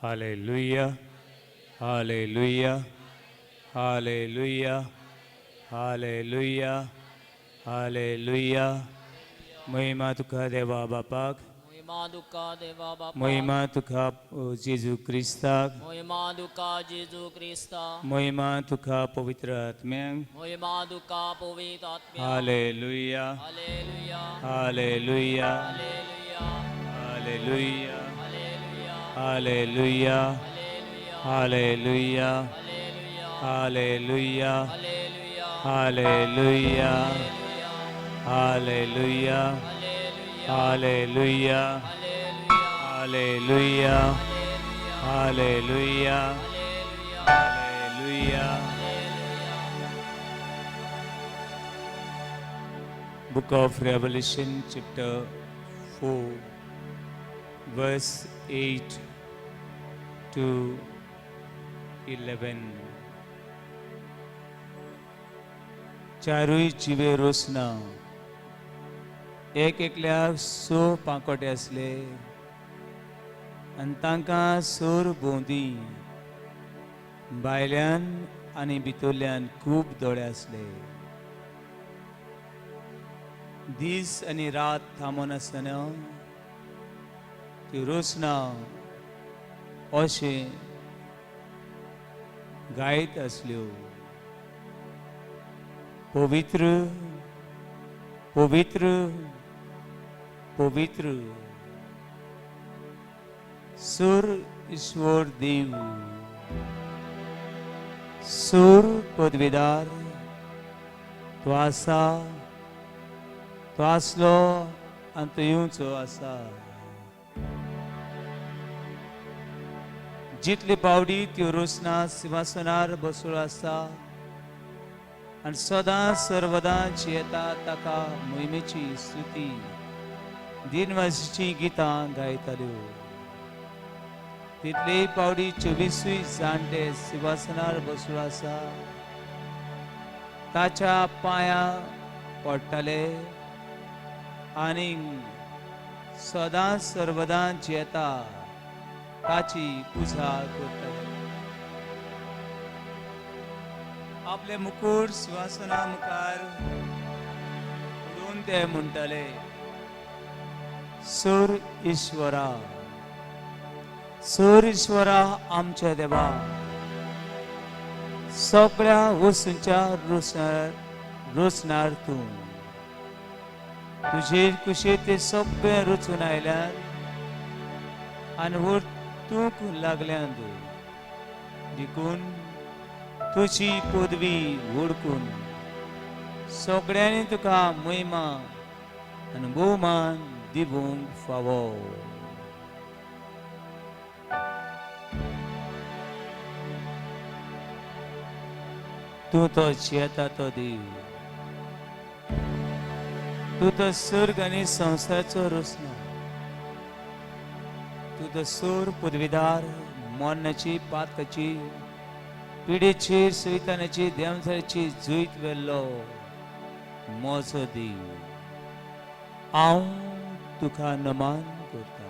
Hallelujah, hallelujah, hallelujah, hallelujah, hallelujah. महिमा तुका देवा बापाक, महिमा तुका देवा बापा, महिमा तुका जेजू क्रिस्ताक, महिमा तुका जेजू क्रिस्ता, महिमा तुका पवित्र आत्म्याक। महिमा तुका पवित्र आत्म्या। Hallelujah, hallelujah, hallelujah, hallelujah, hallelujah, hallelujah, hallelujah, hallelujah, hallelujah, hallelujah, hallelujah, hallelujah, hallelujah, hallelujah. Book of Revelation chapter 4 verse 8 to 11. चारूय जिवे रोसना एक एकल्याक स पांकोटे आसले आनी तांकां सोर भोंवती भायल्यान आनी भितरल्यान खूब दोळे आसले. दीस आनी रात थांबनासतना त्यो रोसना अशें गायत आसल्यो, पवित्र, पवित्र, पवित्र सुर ईश्वर देव, सूर पदवीदार तो आसा, तो आसलो आनी तो येवचो आसा. जितले पावडी त्यो रोसना सिंहासनार बसून आसा आनी सदां सर्वदां जियेता ताका मोहिमेची स्तुती दिनवासीची गितां गायताल्यो. तितले पावडी 24 जाणटे सिंहासनार बसून आसा ताच्या पांया पडटाले आनी सदां सर्वदां जियेता ताची पुजा करताले. आपले मुकूट सिंहासना मुखार उडोवन ते म्हणटाले, सूर ईश्वरा, सूर ईश्वरा आमच्या देवा, सगळ्या वस्तूंच्या रोसणार तूं, तुजे कुशीत ते सगळे रचून आयल्यात आनी वर्तूंक लागल्यात, देखून तुजी पदवी वळखून सगळ्यांनी तुका महिमा आनी भोवमान दिवंक फावो. तूं तो जियेता तो देव, तूं तो स्वर्ग आनी संवसाराचो रचना, तूं तो सूर पदवीदार मरणाची पातकाची पिडेची सैतानाची देंवचाराची जैत व्हेल्लो म्हजो देव, हांव तुका नमन करता.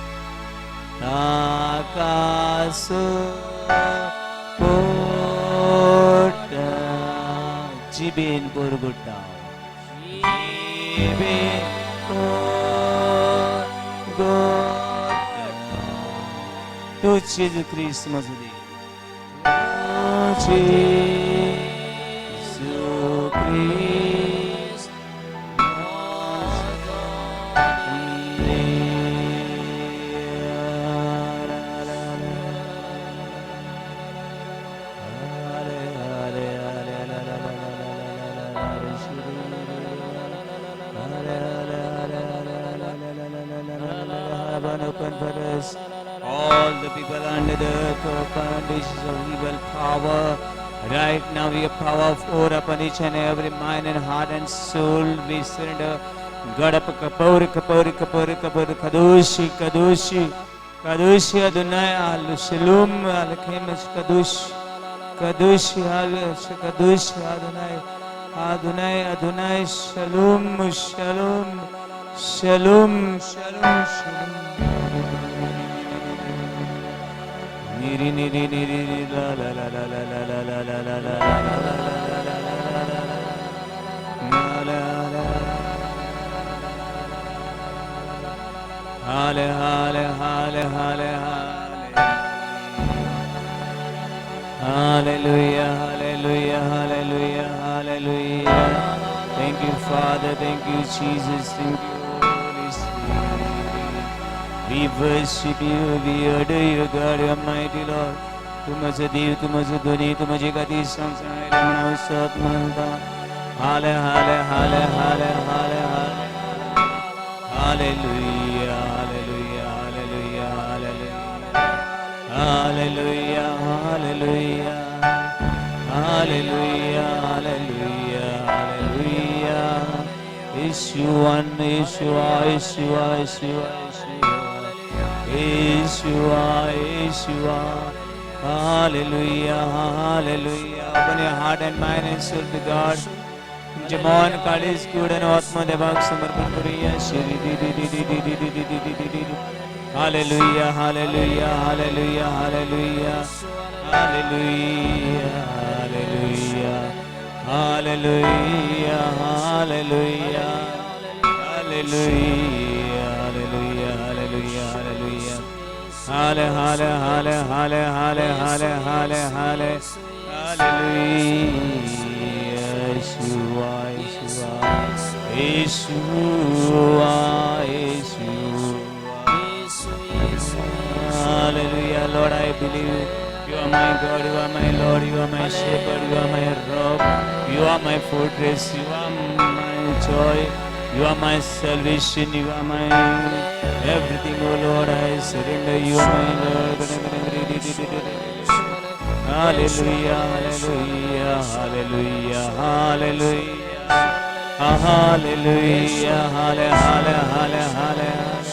ताका पोट जिबेन कोरगुट्टा जिबेन कोरगुट्टा तूं जेजू क्रिस्त म्हजो देव तूं जेजू क्रिस्त म्हजो Open for us. All the people under the foundations of evil power. Right now, we have power of over upon each and every mind and heart and soul. We surrender. God up kapor kapor kapor kapor kadoshi kadoshi kadoshi Adonai al shalom aleichem kadosh kadosh al kadosh Adonai Adonai Adonai shalom shalom shalom shalom shalom Niri niri niri niri la la la la la la la la la la la la la la la la la la la. Hale hale hale hale hale. Hallelujah, hallelujah, hallelujah, hallelujah. Thank you, Father. Thank you, Jesus. Thank you, Holy Spirit. We worship you, we adore you, God, Almighty Lord. तू म्हजो देव, तू म्हजो धनी, तू म्हजे खातीर संवसार म्हणून सत म्हणटा. हाले हाले हाले हाले हाले हाले. Hallelujah, hallelujah, hallelujah, hallelujah. Hallelujah, hallelujah. Hallelujah, hallelujah, hallelujah. Yeshua, Yeshua, Yeshua, Yeshua, Yeshua. Yeshua, Yeshua. Hallelujah, hallelujah. Open your heart and mind and soul to God. तुमचे मन काळीज कूड आणि आत्मदेवाक समर्पण करूया. श्री दी दी दी दी दी दी दी दी दी दी दी. Hallelujah, hallelujah, hallelujah, hallelujah, hallelujah, hallelujah, hallelujah, hallelujah, hallelujah, hallelujah, hallelujah. हाले हाले हाले हाले हाले हाले हाले हाले hallelujah. Yeshua, Yeshua, Yeshua, Yeshua. Hallelujah, Lord, I believe you are my God, you are my Lord, you are my shepherd, you are my rock, you are my fortress, you are my joy, you are my salvation, you are my everything, oh Lord, I surrender you, my Lord. Hallelujah, hallelujah, hallelujah, hallelujah, hallelujah, hallelujah, hallelujah, hallelujah.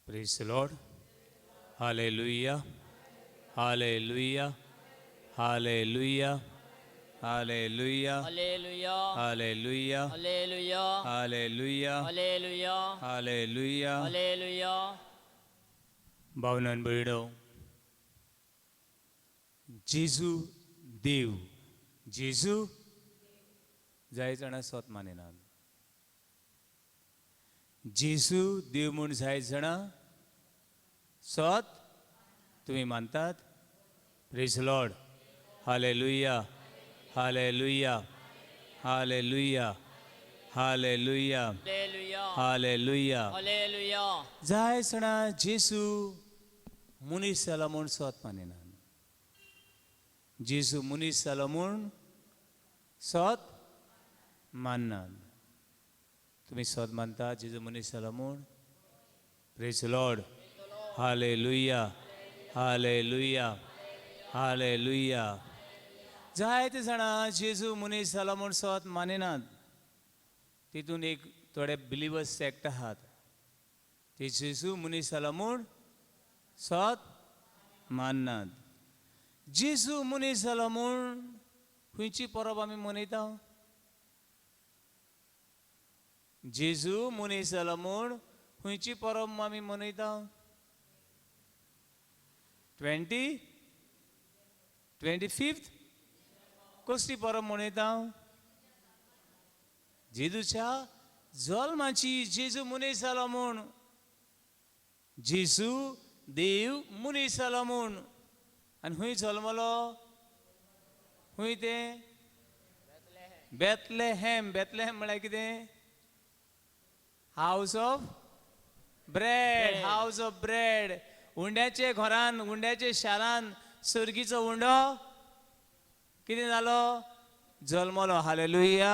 Praise the Lord. Hallelujah. Hallelujah. Hallelujah. Hallelujah. Hallelujah. Hallelujah. Hallelujah. Hallelujah. Hallelujah. Hallelujah. Hallelujah. भावनान भयणो, जेजू देव, जेजू जाय जाणां सोत मानिनात. जेजू देव म्हूण जाय जाणां सोत तुमी मानतात. Praise Lord. Hallelujah. Hallelujah. Hallelujah. Hallelujah. Hallelujah. Hallelujah. Hallelujah. जाय जाणां जेजू मनीस जाला म्हूण सोत मानिनात. जेजू मनीस जालो म्हूण सोत माननात. तुमी सोत मानता जेजू मनीस जालो म्हूण? Praise Lord. Hallelujah. Hallelujah. Hallelujah. जायते जाणां जेजू मनीस जालो म्हूण सोत मानिनात. तितून एक थोडे बिलिवर्स सेक्ट आहात, ते जेजू मनीस जालो म्हूण सोत माननात. जेजू मनीस जालो म्हूण खंयची परब आमी मनयता? जेजू मनीस जालो म्हूण खंयची परब आमी मनयता? 25th. कसली परब मनयता? जेजूच्या जल्माची. जेजू मनीस जालो म्हूण, जेजू देव मनीस जालो म्हूण. आनी खंय जल्मलो? खंय तें? बेतलेहॅम. बेतलेहॅम म्हळ्यार कितें? House of bread. House of bread. उंड्याचे घरान, उंड्याचे शारान सर्गीचो उंडो कितें जालो? जल्मलो. Hallelujah.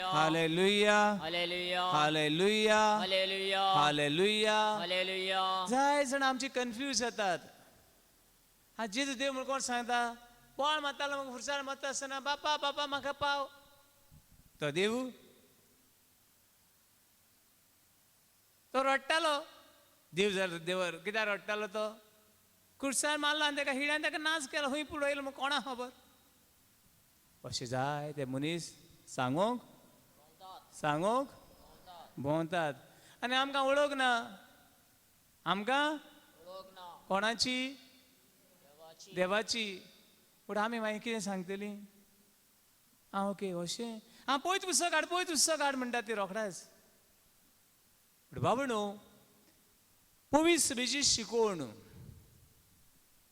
Hallelujah. Hallelujah. Hallelujah. Hallelujah. Hallelujah. Hallelujah. Hallelujah. जाय जाण आमची कन्फ्यूज जातात. हा जेजू देव म्हूण कोण सांगता? बोळ मारतालो म्हाका फुरसार मारता आसतना, बापा बापा म्हाका पाव, तो देव? तो रडटालो. देव जालो देवर कित्याक रडटालो तो? खुर्सार मारलो आनी ताका हिड्यान ताका नाच केलो, खंय पुडयलो म्हूण कोणा खबर. अशें जाय ते मनीस सांगूंक सांगूंक भोंवतात आनी आमकां वळख ना. आमकां वळख ना. कोणाची? देवाची. देवाची. पूण आमी मागीर कितें सांगतली? आं ओके अशें, आं पयत पुस्तक हाड, पयत पुस्तक हाड म्हणटा ती रोखडाच. पूण बाबा न्हू, पवित्र सभेची शिकवण,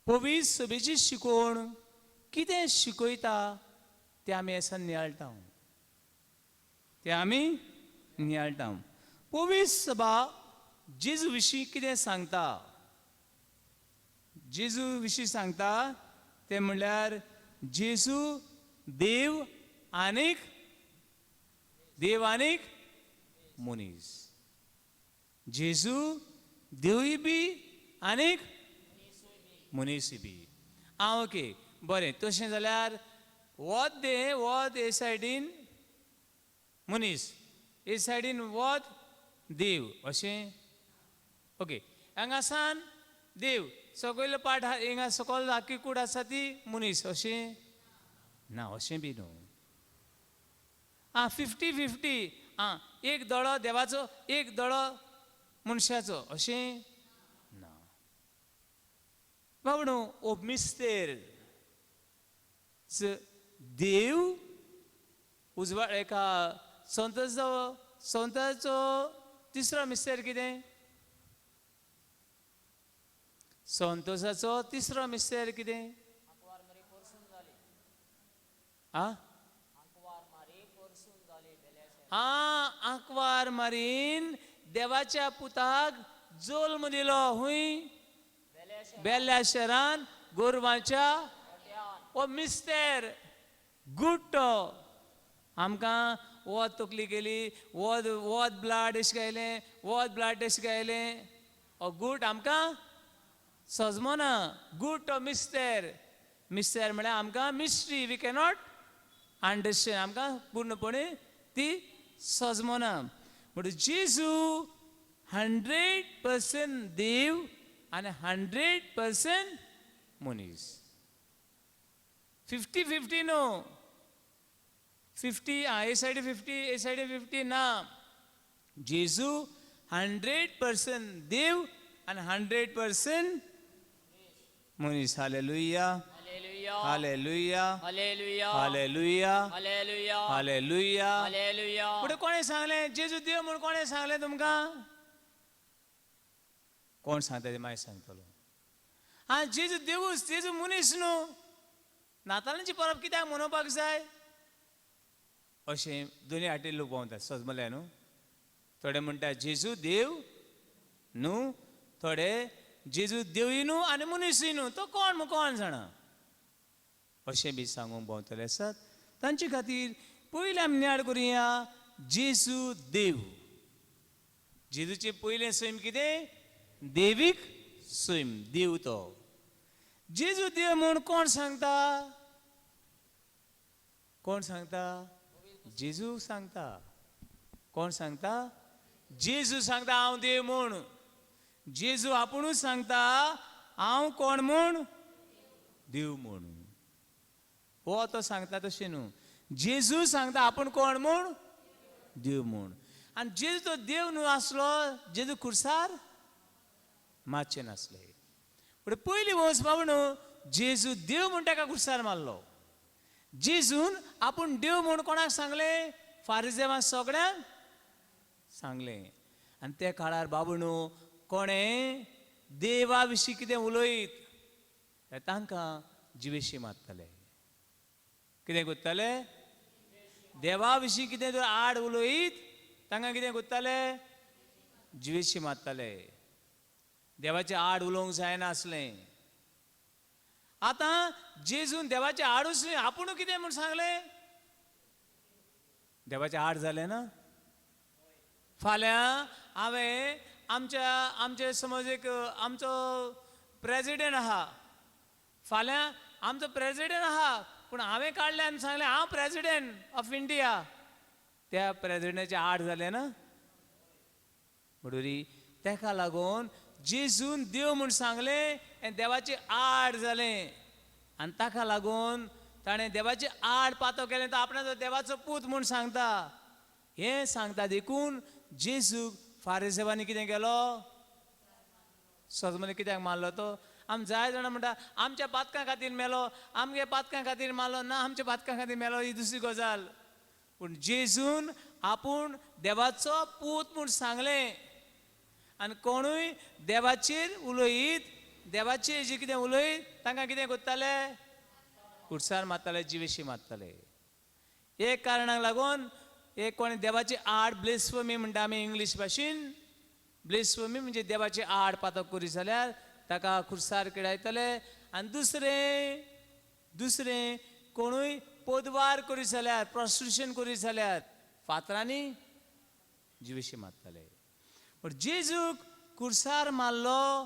पवित्र सभेची शिकवण कितें शिकयता तें आमी हेसान नियाळटा, तें आमी नियाळटा. पवित्र सभा जेजू विशीं कितें सांगता? जेजू विशीं सांगता तें म्हणल्यार जेजू देव आनीक देव आनीक मनीस. जेजू देवूय बी आनीक मनीसूय बी. आं ओके बरें, तशें जाल्यार वत दे, वत हे सायडीन मनीस, हे सायडीन वत देव, अशें? ओके, हांगासान देव सकयलो पार्ट हिंगा सकयल आख्खी कूड आसा ती मनीस, अशें ना? अशें बी न्हू. आं 50-50. आं एक दोळो देवाचो, एक दोळो मनशाचो, अशें ना बाबा न्हू. ओ मिस्तेर देव उजवाड एका संताचो, संताचो तिसरो मिस्तेर कितें? संतोषाचो तिसरो मिस्तेर कितें? आंकवार मरी परसून जाली. आं आंकवार मारी परसून जाली बेल्याशे. आं आंकवार मारीन देवाच्या पुताक जल्म दिलो. हुंय? बेल्याशे. बेल्या शहरान गोरवाच्या गोट्यान. ओ मिस्तेर गुड तो. आमकां वत तकली गेली, वत वत ब्लड टेस्ट गायलें, वत ब्लड टेस्ट गायलें, ओ गुड आमकां सजमना. गुड तो मिस्तेर. मिस्तेर म्हळ्यार आमकां मिस्ट्री, we cannot understand, आमकां पूर्णपणे ती सजमना. बट जेजू 100% देव आनी 100% मनीस. 50-50 न्हू. 50 आं, हे सायडी 50, हे सायडी 50 ना. जेजू 100% देव आनी 100% मनीस. Hallelujah. Hallelujah. Hallelujah. Hallelujah. Hallelujah. Hallelujah. Hallelujah. Hallelujah. फुडें कोणें सांगलें जेजू देव म्हूण? कोणें सांगलें तुमकां? कोण सांगता तें मागीर सांगतलो. आं, जेजू देवूच, जेजू मनीस न्हू. नातालांची परब कित्याक मनोवपाक जाय अशें दोनी हाटी लोक भोंवतात. सजमले न्हू? थोडे म्हणटा जेजू देव न्हू, थोडे जेजू देवूय न्हू आनी मनीसूय न्हू, तो कोण म्हूण कोण जाणा अशें बी सांगूंक भोंवतले आसात. तांचे खातीर पयलीं आमी नियाळ करुया जेजू देव. जेजूचें पयलें सैम कितें? देवीक सैम, देव तो. जेजू देव म्हूण कोण सांगता? कोण सांगता? जेजू सांगता. कोण सांगता? जेजू सांगता हांव देव म्हूण. जेजू आपुणूच सांगता हांव कोण म्हूण? देव म्हूण. हो तो सांगता तशें न्हू, जेजू सांगता आपूण कोण म्हूण? देव म्हूण. आनी जेजू तो देव न्हू आसलो, जेजू खुर्सार मातशें नासले. पूण पयलीं वंस बाबू न्हू, जेजू देव म्हूण ताका खुर्सार मारलो. जेजून आपूण देव म्हूण कोणाक सांगलें? फारिजेवांक सगळ्यांक सांगलें. आनी त्या काळार बाबू न्हू कोणें देवा विशीं कितें उलयत तांकां जिवेशी मारताले. कितें करताले? देवा विशीं कितें जर आड उलयत तांकां कितें करताले? जिवेशी मारताले. देवाचे आड उलोवंक जायनासलें. आतां जेजून देवाचे आडूच न्हय, आपूण कितें म्हूण सांगलें? देवाचे आड जालें ना. फाल्यां हांवें आमच्या आमचे समज एक आमचो प्रेजिडेंट आहा, फाल्यां आमचो प्रेजिडेंट आहा, पूण हांवें काडलें आनी सांगलें हांव प्रेजिडेंट ऑफ इंडिया, त्या प्रेजिडेंटाचे आड जालें ना. म्हणटरी तेका लागून जेजून देव म्हूण सांगलें आनी देवाचे आड जालें. आनी ताका लागून ताणें देवाचे आड पातो केलें. तो आपणाचो देवाचो पूत म्हूण सांगता, हें सांगता. देखून जेजूक फारिजेवांनी कितें केलो? सजमने कित्याक मारलो तो? आम जाय जाणां म्हणटा आमच्या पातकां खातीर मेलो, आमगे पातकां खातीर मारलो ना, आमच्या पातकां खातीर मेलो ही दुसरी गजाल. पूण जेजून आपूण देवाचो पूत म्हूण सांगलें आनी कोणूय देवाचेर उलयत, देवाचेर जे कितें उलयत तांकां कितें करताले? कुर्सार मारताले, जिवेशी मारताले. एक कारणाक लागून एक कोणी देवाची आड ब्लेस्फमी म्हणटा आमी इंग्लीश भाशेन, ब्लेस्फमी म्हणजे देवाची आड पातक करी जाल्यार ताका खुर्सार किडायतले. आनी दुसरें दुसरें कोणूय पोदवार करी जाल्यार, प्रोस्टिट्यूशन करी जाल्यार फातरांनी जिवेशी मारताले. पूण जेजूक कुर्सार मारलो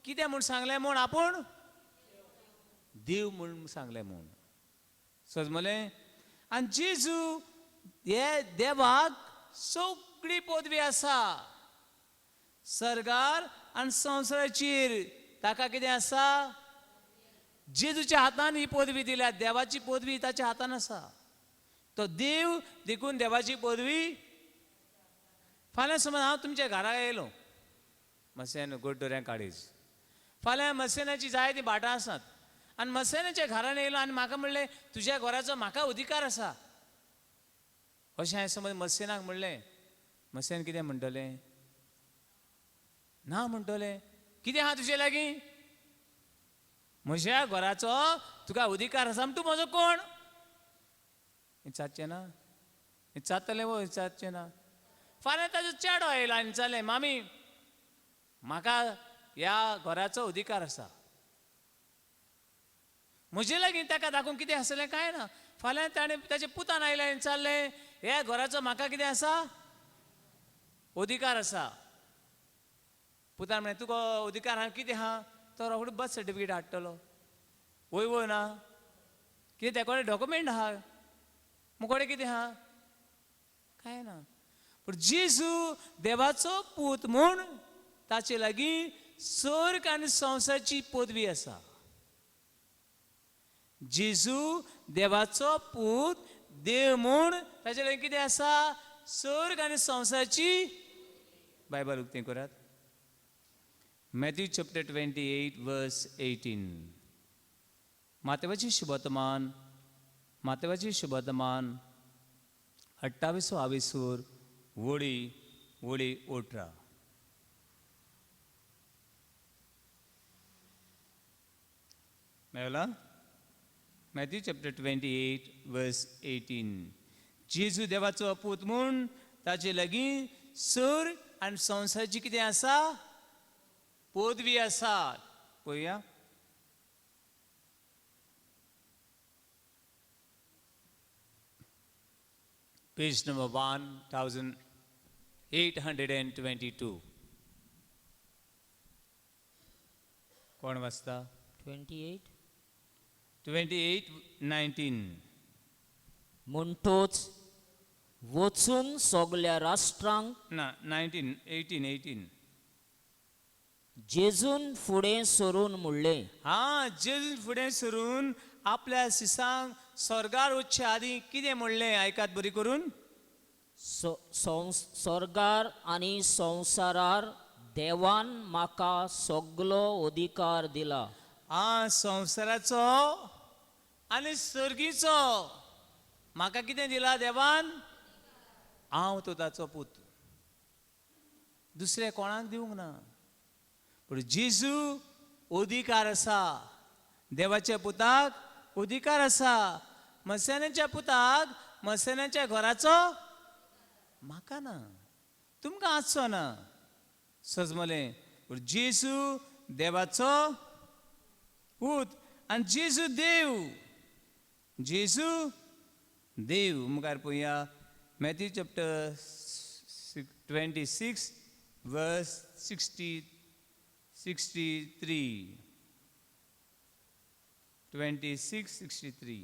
कितें म्हूण सांगलें? म्हूण आपूण देव म्हूण सांगलें म्हूण. समजलें? आनी जेजू हे देवाक सगळी पदवी आसा, सर्गार आनी संवसाराचेर ताका कितें आसा? जेजूच्या हातान ही पदवी दिल्या, देवाची पदवी ताच्या हातान आसा. तो देव देखून देवाची पदवी. फाल्यां समज हांव तुमच्या घरा येयलो, मसेन गोडदोऱ्यां काडीज, फाल्यां मसेनाची जायतीं भाटां आसात आनी मसेनाच्या घरान येयलो आनी म्हाका म्हणलें तुज्या घराचो म्हाका अधिकार आसा, अशें हांवें समज मसेनाक म्हणलें, मसेन कितें म्हणटलें? ना म्हणटलें. कितें आहा तुजे लागीं? म्हज्या घराचो तुका अधिकार आसा, तूं म्हजो कोण? विचारचें ना? विचारतलें वो विचारचें ना? फाल्यां ताजो चेडो आयलो आनी विचारलें मामी म्हाका ह्या घराचो अधिकार आसा, म्हजे लागीं ताका दाखोवंक कितें आसलें कांय ना. फाल्यां ताणें ताच्या पुतान आयलें आनी विचारलें ह्या घराचो म्हाका कितें आसा? अधिकार आसा. पुतान म्हणलें तुका अधिकार आहा कितें आहा? तो रोखडो बर्थ सर्टिफिकेट हाडटलो. वय वय ना कितें त्या कडेन डॉक्युमेंट आहा, मुकोडे कितें आहा? कांय ना. पूण जेजू देवाचो पूत म्हूण ताचे लागीं सर्ग आनी संवसाराची पदवी आसा. जेजू देवाचो पूत, देव म्हूण ताचे लागीं कितें आसा? स्वर्ग आनी संवसाराची. बायबल उक्तें करात, Matthew chapter 28 verse 18. मातेवाची शुभवर्तमान, मातेवाची शुभवर्तमान, अठ्ठावीसो आवेसूर, वळी वळी 18. मेवला? Matthew chapter 28 verse 18. जेजू देवाचो पूत म्हूण ताचे लागीं सर आनी संवसाराची कितें आसा? पदवी आसा. पळोवया. Page number 1822. कोण वाचता? 28. 28:19. म्हणटोच वचून सगल्या राष्ट्रांक ना, 19, 18, 18. जेजून फुडें सरून म्हणलें, हा, जेजून फुडें सरून आपल्या सिसांक स्वर्गार वचचे आदीं कितें म्हणलें? आयकात बरी करून. स्वर्गार आनी संवसारार देवान म्हाका सगलो अधिकार दिला. आ, संवसाराचो आनी सर्गीचो म्हाका कितें दिला देवान? हांव तो ताचो पूत, दुसऱ्या कोणाक दिवंक ना. पूण जेजू अधिकार आसा, देवाच्या पुताक अधिकार आसा, मसेनाच्या पुताक मसेनाच्या घराचो. म्हाका ना, तुमकां आसचो ना, सजमलें? पूण जेजू देवाचो पूत आनी जेजू देव, जेजू देव. मुखार पळोवया, Matthew chapter 26 verse 63, 26:63.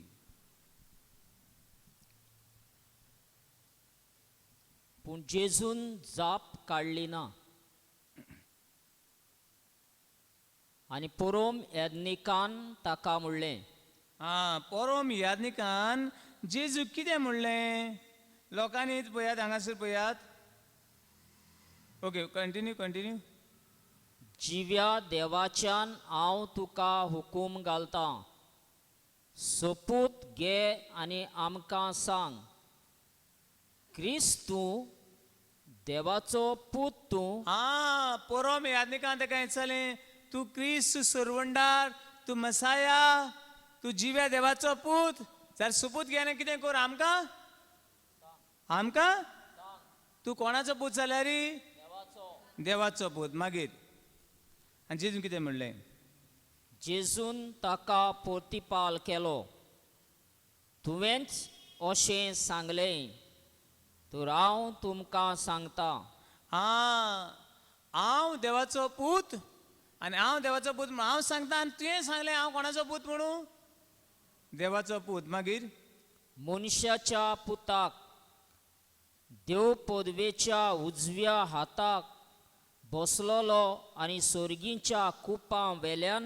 पूण जेजून जाप काडली ना आनी पोरोम याज्ञिकान ताका म्हणलें, आं, पोरोम याज्ञिकान जेजू कितें म्हणलें? लोकांनी पळयात, हांगासर पळयात. Okay, continue, continue. जिव्या देवाच्यान हांव तुका हुकूम घालतां, सोपूत घे आनी आमकां सांग, क्रिस्त तूं, देवाचो पूत तूं. आं, पोरोम याज्ञिकान ताका विचारलें, तूं क्रिस्त सरवंडार, तूं मसाया, तूं जिव्या देवाचो पूत जाल्यार सोपूत घे आनी कितें कर आमकां, आमकां तूं कोणाचो पूत जाल्यार? देवाचो पूत. मागीर आनी जेजून कितें म्हणलें? जेजून ताका प्रतिपाल केलो, तुवेंच अशें सांगलें, तर हांव तुमकां सांगता, आं, हांव देवाचो पूत आनी हांव देवाचो पूत म्हणून हांव सांगता आनी तुवें सांगलें हांव कोणाचो पूत म्हणून? देवाचो पूत. मागीर? मनशाच्या पुताक देव पदवेच्या उजव्या हाताक बसलोलो आनी सोर्गीच्या कुपां वेल्यान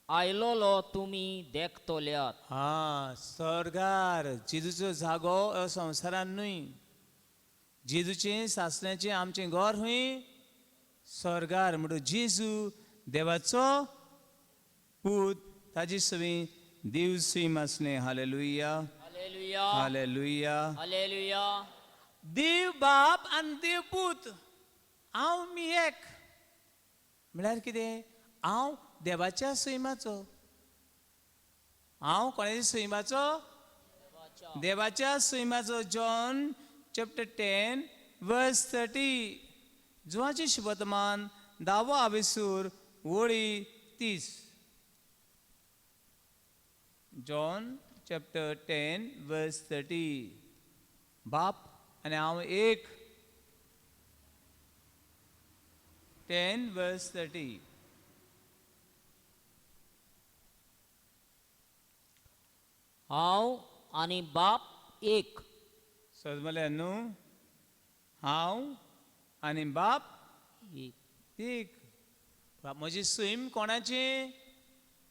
आयलोलो तुमी देखतल्यात. हा, स्वर्गार जेजूचो जागो हो संवसारान न्हय. जेजूचें सासण्याचें आमचें घर खंय? स्वर्गार. म्हणून जेजू देवाचो पूत, ताजे सवी देव सैम आसलें. Hallelujah. Hallelujah. Hallelujah. Hallelujah. देव बाप आनी देव पूत हांव मी एक. म्हळ्यार कितें? हांव देवाच्या सैमाचो. हांव कोणाच्या सैमाचो? देवाच्या सैमाचो. John chapter 10 verse 30. जुवाची शुभवर्तमान, धावो आवेसूर, वळी 30. John chapter 10 verse 30. बाप आनी हांव एक. 10 वर्स 30. हांव आनी बाप एक. सजमले न्हू? हांव आनी बाप एक. एक. म्हजी सैम कोणाची?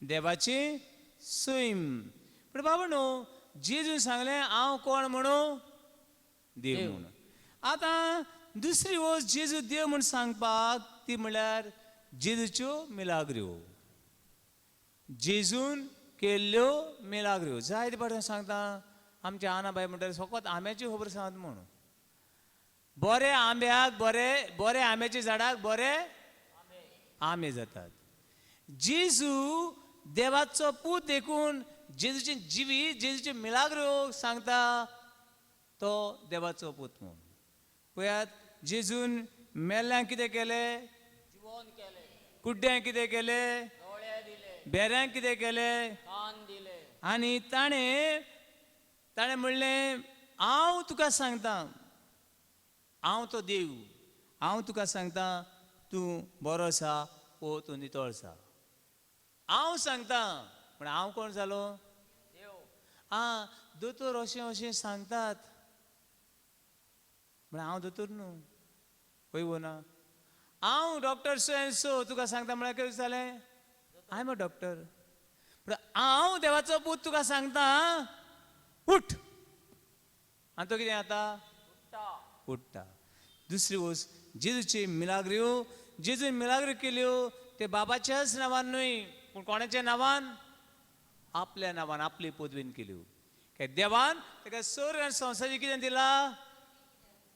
देवाची सैम. पूण बाबा न्हू, जेजून सांगलें हांव कोण म्हणू? देव म्हणून. आतां दुसरी वस्त जेजू देव म्हूण सांगपाक ती म्हणल्यार जेजूच्यो मिलाग्र्यो, जेजून केल्ल्यो मिलाग्र्यो. जायते फावटी सांगता आमच्या आनाबाय म्हणटाले फकत आंब्याची खबर सांगत म्हूण. बरे आंब्याक बरे बरे आंब्याच्या झाडाक बरे आंबे जातात. जेजू देवाचो पूत देखून जेजूचें जिवीत, जेजूच्यो मिलाग्र्यो सांगता तो देवाचो पूत म्हूण. पळयात जेजून मेल्ल्यांक कितें केलें, जिवन केलें, कुड्ड्यांक कितें केलें, दोळे दिले, बेऱ्यांक कितें केलें, कान दिले. आनी ताणें ताणें म्हणलें हांव तुका सांगता, हांव तो देव, हांव तुका सांगता तूं बरो आसा ओ तूं नितळ आसा, हांव सांगता. पूण हांव कोण जालो? देव. आं, दोतोर अशें अशें सांगतात म्हळ्यार हांव दोतोर न्हू, हय वो ना? हांव डॉक्टर सो एन सो तुका सांगता म्हळ्यार कितें जालें? I am a doctor. पूण हांव देवाचो पूत तुका सांगता, उठ. आनी तो कितें जाता? उठ्ठा. दुसरी वस्त जेजूची मिलाग्र्यो, जेजून मिलाग्र्यो केल्यो ते बाबाच्याच नांवान न्हय, पूण कोणाच्या नांवान? आपल्या नांवान, आपली पदवीन केल्यो. काय देवान ताका सर्व आनी संवसाराचें कितें दिला?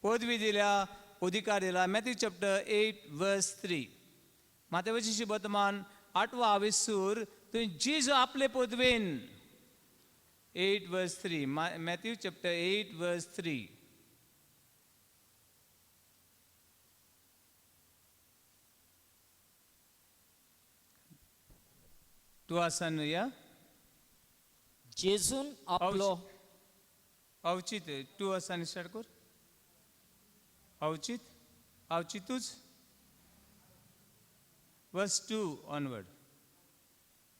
पदवी दिल्या, अधिकार दिला. मॅथ्यू चॅप्टर 8 वर्स 3, मातेवची वर्तमान 8वो आविसूर थंय जेजू आपले पदवेन 8 वर्स 3, मॅथ्यू चॅप्टर 8 वर्स 3. तूं आसा न्हू या? जेजून आपलो अवचित तूं आसा न्ही, स्टार्ट कर. अवचित, अवचितूच वर्स 2 ऑनवर्ड.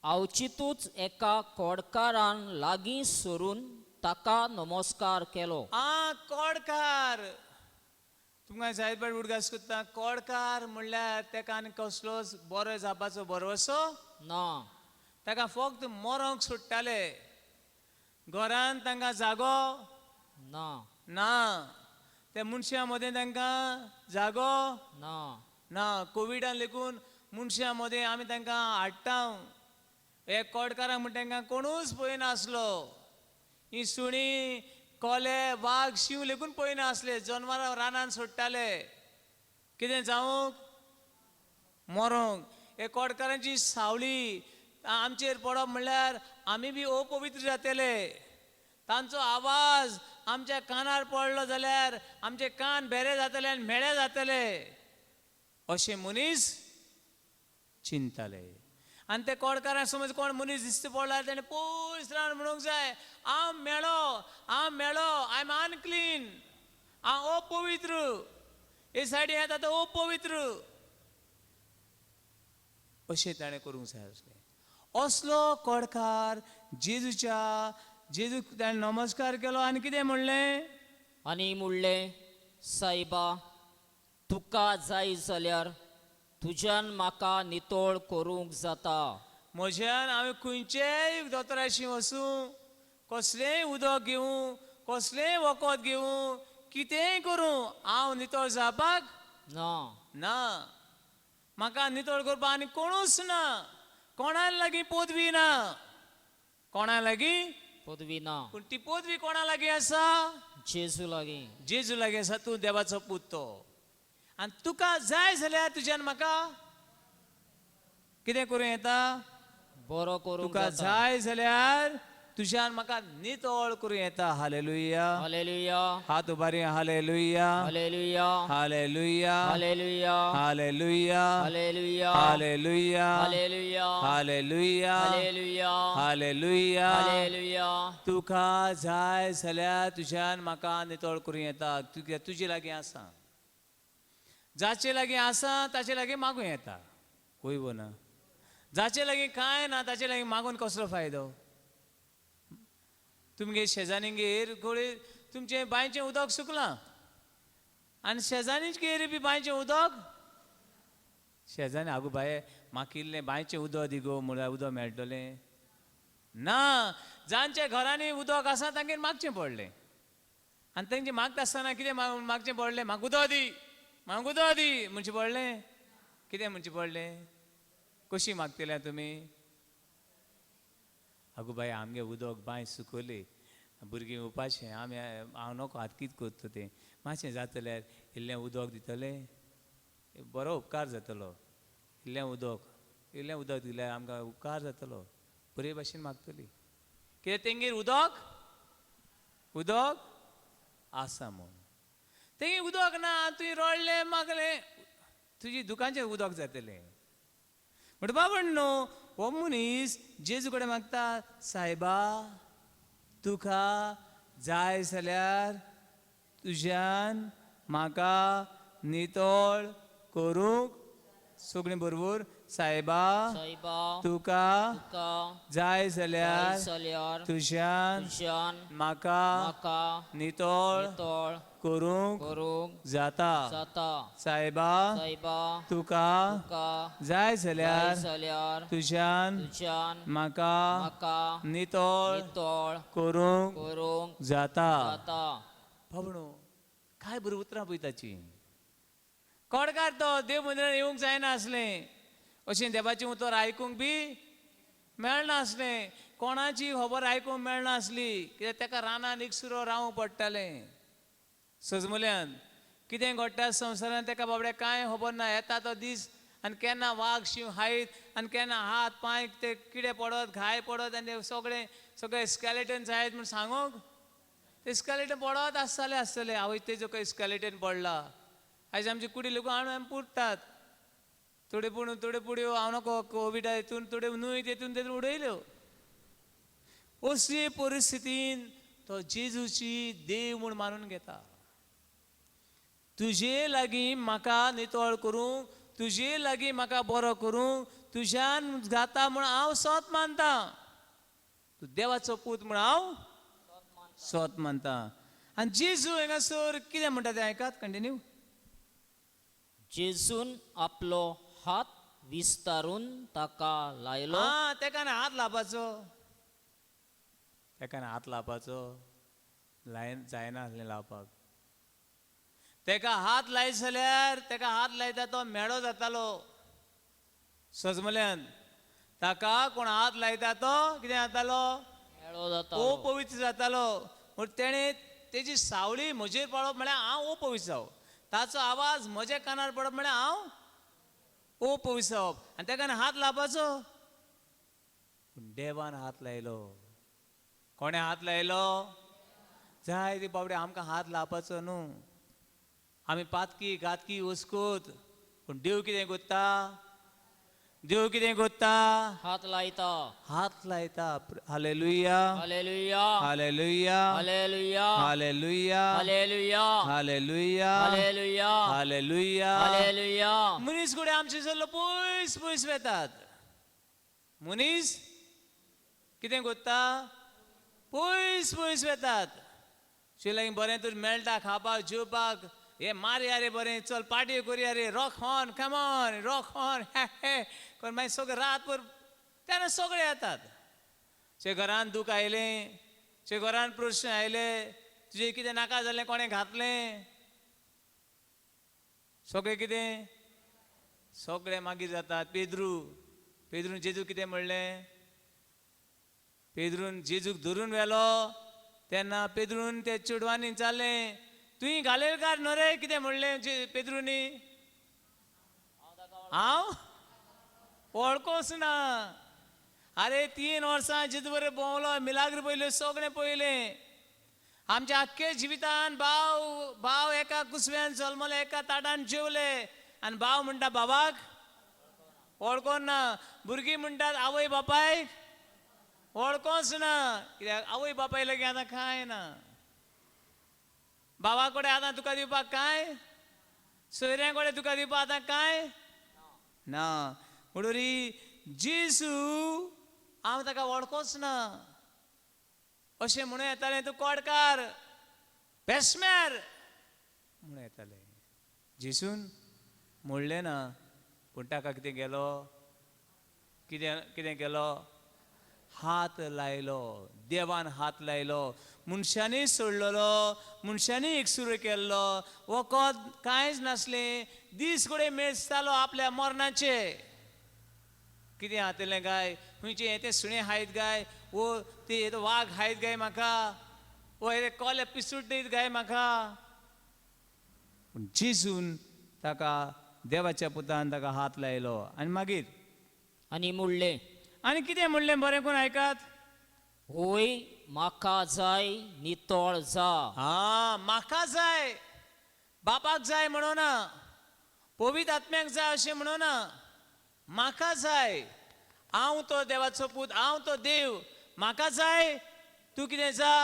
अवचितूच एका कोडकारान लागीं सरून ताका नमस्कार केलो. आ, कोडकार. तुमकां जायत फावट उडगास करता. कोडकार म्हणल्यार ताका आनी कसलोच बरो जावपाचो भरवसो ना, ताका फक्त मरोंक सोडटाले. घरान तांकां जागो ना, ना, त्या मनशां मदें तांकां जागो ना, ना. कोविडान लेगून मनशां मदें आमी तांकां हाडटा. हे कोडकारांक म्हण तांकां कोणूच पळयनासलो. ही सुणीं, कोले, वाग, शींव लेगून पळयनासले. जनवरां रानान सोडटाले कितें जावंक? मरोंक. हे कोडकारांची सावळी आमचेर पडप म्हणल्यार आमी बी अपवित्र जातले. तांचो आवाज आमच्या कानार पडलो जाल्यार आमचे कान भेरे जातले आनी म्हेळे जातले अशें मनीस चिंतताले. आनी ते कोडकारांक समज कोण मनीस दिसता पडला तेणें पयस रावन म्हणूंक जाय, हांव मेळो, हांव मेळो, I am unclean, हांव अपवित्र, हे सायडीन येता तो अपवित्र, अशें ताणें करूंक जाय आसलें. असलो कोडकार जेजूच्या, जेजूक ताणें नमस्कार केलो आनी कितें म्हणलें? आनी म्हणलें, सायबा, तुका जाय जाल्यार तुज्यान म्हाका नितळ करूंक जाता. म्हज्यान हांवें खंयचेय दोतोराशी वचूं, कसलेंय उदक घेवं, कसलेंय वखद घेवं, कितेंय करूं, हांव नितळ जावपाक ना, ना. म्हाका नितळ करपाक आनी कोणूच ना. कोणा लागीं पदवी ना, कोणा लागीं पदवी ना, पूण ती पदवी कोणा लागीं आसा? जेजू लागीं. जेजू लागीं आसा. तूं देवाचो पूत तो, आनी तुका जाय जाल्यार तुज्यान म्हाका कितें करूं येता? बरो करूंक तुका जाता. जाय जाल्यार तुज्यान म्हाका नितळ करूं येता. हालेलुया, हालेलुया, हात उबारी. Hallelujah, hallelujah, hallelujah, hallelujah, hallelujah, hallelujah, hallelujah, hallelujah, hallelujah, hallelujah, hallelujah. Hallelujah. तुका जाय जाल्यार तुज्यान म्हाका नितळ करूं येता. तुजे लागीं आसा, जाचे लागीं आसा ताचे लागीं मागूं येता. हय वो ना? जाचे लागीं कांय ना ताचे लागीं मागून कसलो फायदो? तुमगे शेजान्नीगेर गोळे तुमचें बांयचें उदक सुकलां आनी शेजान्नीगेर बी बांयचें उदक, शेजान्नी आगो बाये म्हाका इल्लें बांयचें उदक दी गो म्हळ्यार उदक मेळटलें ना. जांच्या घरांनी उदक आसा तांगेर मागचें पडलें. आनी तेंचे मागता आसतना कितें मागचें पडलें? म्हाका उदक दी, म्हाका उदक दी म्हणचें पडलें? कितें म्हणचें पडलें? कशी मागतले तुमी? आगो बाय, आमगे उदक बांय सुकयली, भुरगीं उपाशें, आमी हांव नको आतां कितें करता तें, मातशें जातल्यार इल्लें उदक दितलें, बरो उपकार जातलो, इल्लें उदक, इल्लें उदक दिल्यार आमकां उपकार जातलो, बरे भाशेन मागतली. कित्याक तेंगेर उदक उदक आसा म्हूण. तेंगेर उदक ना, तुवें रडलें मागलें, तुजी दुकानचें उदक जातलें. म्हणटा बाबा न्हू, हो मनीस जेजू कडेन मागता, सायबा तुका जाय जाल्यार तुज्यान म्हाका नितळ करूंक. सगळीं बरोबर, सायबा सायबा तुका तुका जाय जाल्यार जाल्यार तुज्यान तुज्यान म्हाका म्हाका नितळ नितळ करूंक करूंक जाता. जाता. सायबा सायबा तुका तुका जाय जाय जाल्यार जाल्यार तुज्यान तुज्यान म्हाका म्हाका नितळ नितळ करूंक करूंक जाता. जाता. बाबणो, काय बरीं उतरां पळय ताचीं. कोडकार तो देव मंदिरान येवंक जायना आसलें, अशें देवाचें उतर आयकूंक बी मेळनासलें, कोणाची खबर आयकूंक मेळनासली, कित्याक ताका रानान एकसुरो रावंक पडटालें. सजमुल्यान कितें घडटा संवसारान ताका बाबड्या कांय खबर ना. येता तो दीस आनी केन्ना वाग शींव खायत आनी केन्ना हात पांय ते किडे पडत, घाय पडत आनी ते सगळे सगळे स्केलेटन जायत म्हूण सांगूंक ते स्केलेटन पडत आसताले आसतले. आवय तेजो खंय स्केलेटन पडला, आयज आमची कुडी लोक हाडून आमी पुरतात. थोडे पूण थोड्यो पुडयो हांव नको कोविडा हितून थोड्यो न्हय तेतून तेतून उडयल्यो. असले परिस्थितीन तो जेजूची देव म्हूण मानून घेता. तुजे लागीं म्हाका नितळ करूंक, तुजे लागीं म्हाका बरो करूंक तुज्यान जाता म्हूण हांव सोत मानता. तूं देवाचो पूत म्हूण हांव सोत मानता. आनी जेजू हांगासर कितें म्हणटा तें आयकात कंटिन्यू. जेजून आपलो हात विस्तारून ताका लायलो. आं, तेका न्ही हात लावपाचो, तेका न्ही हात लावपाचो, लायन जायना आसलें लावपाक. तेका हात लायत जाल्यार तेका हात लायता तो मेळो जातालो. सजमल्यान ताका कोण हात लायता तो कितें जातालो? मेळो जातालो, अपवित्र जातालो. म्हण तेणें तेजी सावळी म्हजेर पडप म्हळ्यार हांव अपवित्र जावप, ताचो आवाज म्हज्या कानार पडप म्हळ्यार हांव अपवित्र जावप. आनी तेका न्ही हात लावपाचो, पूण देवान हात लायलो. कोणें हात लायलो? जाय ती बाबडे आमकां हात लावपाचो न्हू, आमी पातकी घातकी वस्कोत, पूण देव कितें करता? देव कितें करता? हात लायता, हात लायता. Hallelujah, hallelujah, hallelujah, hallelujah, hallelujah, hallelujah, hallelujah, hallelujah, hallelujah. Hallelujah. मनीस कडेन आमचे सरलो पयस पयस वेतात. मनीस कितें करता? पयस पयस वेतात. शिवलागीं बरें तर मेळटा खावपाक जेवपाक, हे मारया रे बरें, चल पार्टी करुया रे, rock on, come on, rock on, हे हे करून मागीर सगळें रातभर तेन्ना सगळे येतात. जे घरान दूख आयलें, जे घरान प्रश्न आयले, तुजें कितें नाका जालें, कोणें घातलें, सगळें कितें सगळें मागीर जातात. पेद्रू, पेद्रून जेजू कितें म्हणलें? पेद्रून जेजूक धरून व्हेलो तेन्ना पेद्रून ते चेडवांनी विचारलें, तुवें घालेलकार न्हू रे? कितें म्हणलें पेद्रुनी? हांव वळखोच ना. आरे 3 वर्सां जेजू बरें भोंवलो, मिलाग्र पयल्यो, सगळें पयलें. आमच्या आख्खे जिवितान भाव भाव एका कुसव्यान जल्मले, एका ताटान जेवले, आनी भाव म्हणटा बाबाक वळखोन ना. भुरगीं म्हणटात आवय बापायक वळखोच ना, कित्याक आवय बापाय लागीं आतां कांय ना. बाबा कडेन आतां तुका दिवपाक कांय, सोयऱ्यां कडेन तुका दिवपाक आतां कांय ना. म्हणून जेजू हांव ताका वळखोच ना अशें म्हणून येतालें. तूं कोडकार, बेस्मेर म्हणून येतालें. जेजून म्हणलें ना, पूण ताका कितें केलो? कितें कितें केलो? हात लायलो. देवान हात लायलो. मनशांनी सोडलेलो, मनशांनी एकसुरो केल्लो, वखद कांयच नासलें, दीस कडेन मेजतालो आपल्या मरणाचे. कितें जातलें काय, खंयचें हें तें सुणें खायत काय, वो ते वाग खायत काय म्हाका, वो हे कोले पिसूट दीत काय म्हाका. पूण जेजून ताका, देवाच्या पुतान ताका हात लायलो आनी मागीर आनी म्हणलें, आनी कितें म्हणलें बरें करून आयकात. होय म्हाका जाय नितळ जा. हा, म्हाका जाय, बापाक जाय म्हणोना, पवित्र आत्म्याक जाय अशें म्हणोना, म्हाका जाय. हांव तो देवाचो पूत, हांव तो देव, म्हाका जाय, तूं कितें जा,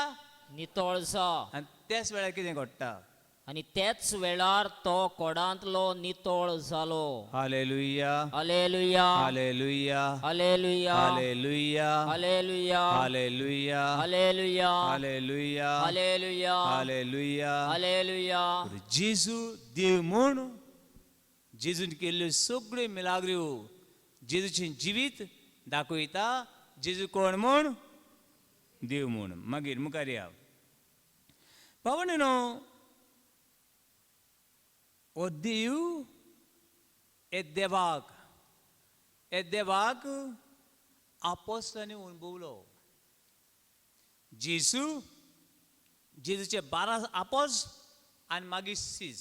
नितळ जा. आनी त्याच वेळार कितें घडटा? आनी त्याच वेळार तो कोडांतलो नितळ जालो. Hallelujah, hallelujah, hallelujah, hallelujah, hallelujah, hallelujah, hallelujah, hallelujah, hallelujah, hallelujah, hallelujah. Hallelujah. जेजू देव म्हूण जेजून केल्ल्यो सगळ्यो मिलाग्र्यो जेजूचें जिवीत दाखयता जेजू कोण म्हूण, देव म्हूण. मागीर मुखार या पावण न्हू, हो देव हे देवाक, हे देवाक आपोस्तांनी अणभवलो. जेजू, जेजूचे 12 आपोस आनी मागीर सीज.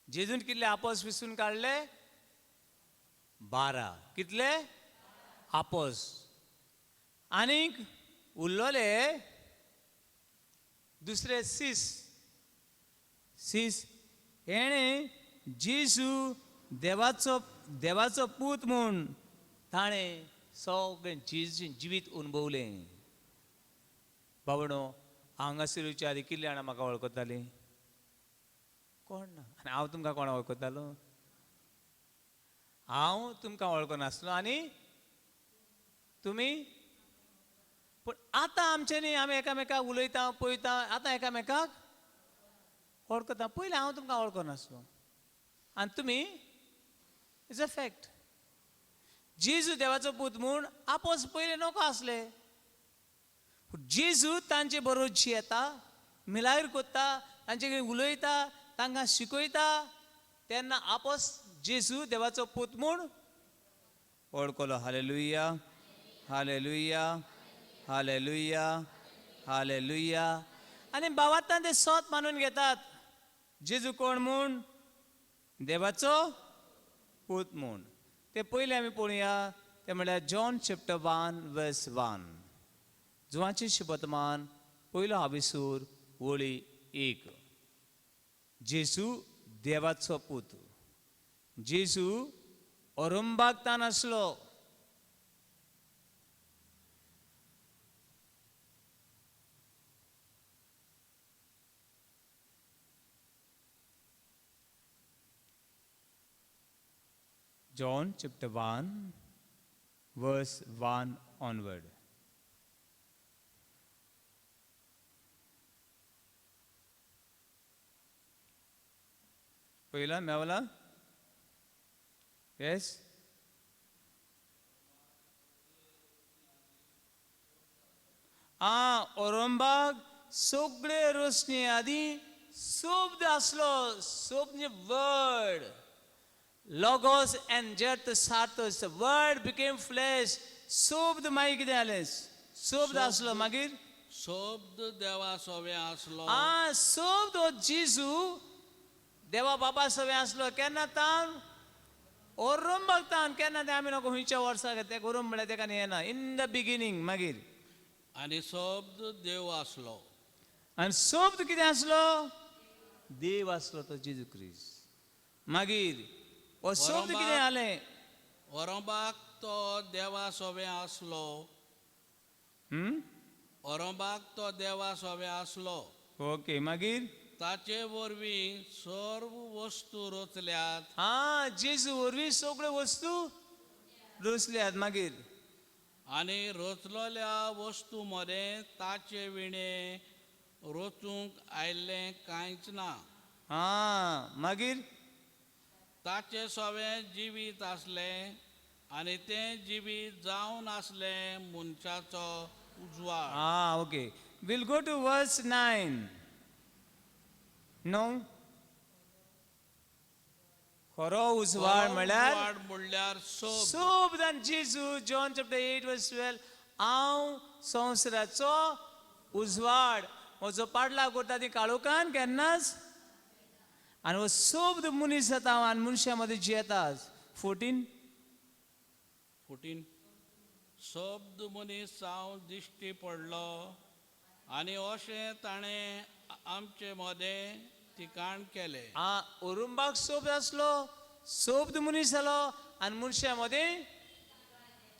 जेजून कितले आपोस विसून काडले? 12. कितले आपोस? आनीक उरलोले दुसरे सीस. सीस हेणें जेजू देवाचो, देवाचो पूत म्हूण ताणें सगळें जेजूचें जिवीत अणभवलें. बाबडो, हांगासर येवच्या आदी कितलीं जाणां म्हाका वळखतालीं? कोण ना. आनी हांव तुमकां कोणा वळखतालो? हांव तुमकां वळखनासलो आनी तुमी. पूण आतां आमच्यांनी आमी एकामेकाक उलयता, पळयता, आतां एकामेकाक वळखता. पयलीं हांव तुमकां वळखनासलो आनी तुमी. It's a fact. जेजू देवाचो पूत म्हूण आपोस पयलीं नको आसले, पूण जेजू तांचे बरोबर जियेता, मिलाग्र कोत्ता, तांचे कडेन उलयता, तांकां शिकयता, तेन्ना आपोस जेजू देवाचो पूत म्हूण वळखलो. Hallelujah, hallelujah, hallelujah, hallelujah. आनी बावातान ते सोत मानून घेतात जेजू कोण म्हूण, देवाचो पूत म्हूण. ते पयलें आमी पळोवया, ते म्हळ्यार जॉन चॅप्टर 1 वर्स 1, जुवाचें शुभतमान पयलो हावेसूर वळी 1. जेजू देवाचो पूत. जेजू ओरंबाक तान आसलो. John chapter 1, verse 1 onward. पहिला मेवला? येस. आ ओरंबाग सगळे रोशनी आदी शब्द आसलो. शब्द word, Logos and jet सार्तोस, word became flesh. शब्द मागीर कितें जालें? शब्द आसलो मागीर शब्द देवा सोवे आसलो. आ, शब्द हो जेजू देवा बाबा सवें आसलो. केन्ना तान? ओरंबाक तान. केन्ना तें आमी नको खंयच्या वर्साक तें करूं म्हळ्यार तेका येना. In the beginning. मागीर आनी शब्द देव आसलो. आनी शब्द कितें आसलो? देव आसलो तो जेजू क्रिस्त. मागीर हो शब्द कितें जालें? ओरंबाक तो देवा सोवे आसलो. ओरंबाक तो देवा सोवे आसलो. ओके, मागीर ताचे वरवीं सर्व वस्तू रचल्यात. हा, जेजू वरवीं सगळ्यो वस्तू रचल्यात. मागीर आनी रचलोल्या वस्तू मदें ताचे विणें रचूंक आयिल्लें कांयच ना. हा, मागीर ताचे सोवें जिवीत आसलें आनी तें जिवीत जावन आसलें मनशाचो उजवाड. Ah, okay. We'll go to verse 9. No? खरो उजवाड खरो म्हळ्यार उजवाड म्हणल्यार सोब. सोबदान जेजू John chapter 8 verse 12, हांव संवसाराचो उजवाड, म्हजो पाडला करता ती काळोखान केन्नाच. आनी हो सोबद मनीस जाता आनी मनशां मदीं जियेता. 14. 14. शब्द मनीस जावन दिश्टी पडलो आनी अशें ताणें आमचे मदें ठिकाण केलें. आ उरुंबाक सोब आसलो, सोबद मनीस जालो आनी मनशां मदीं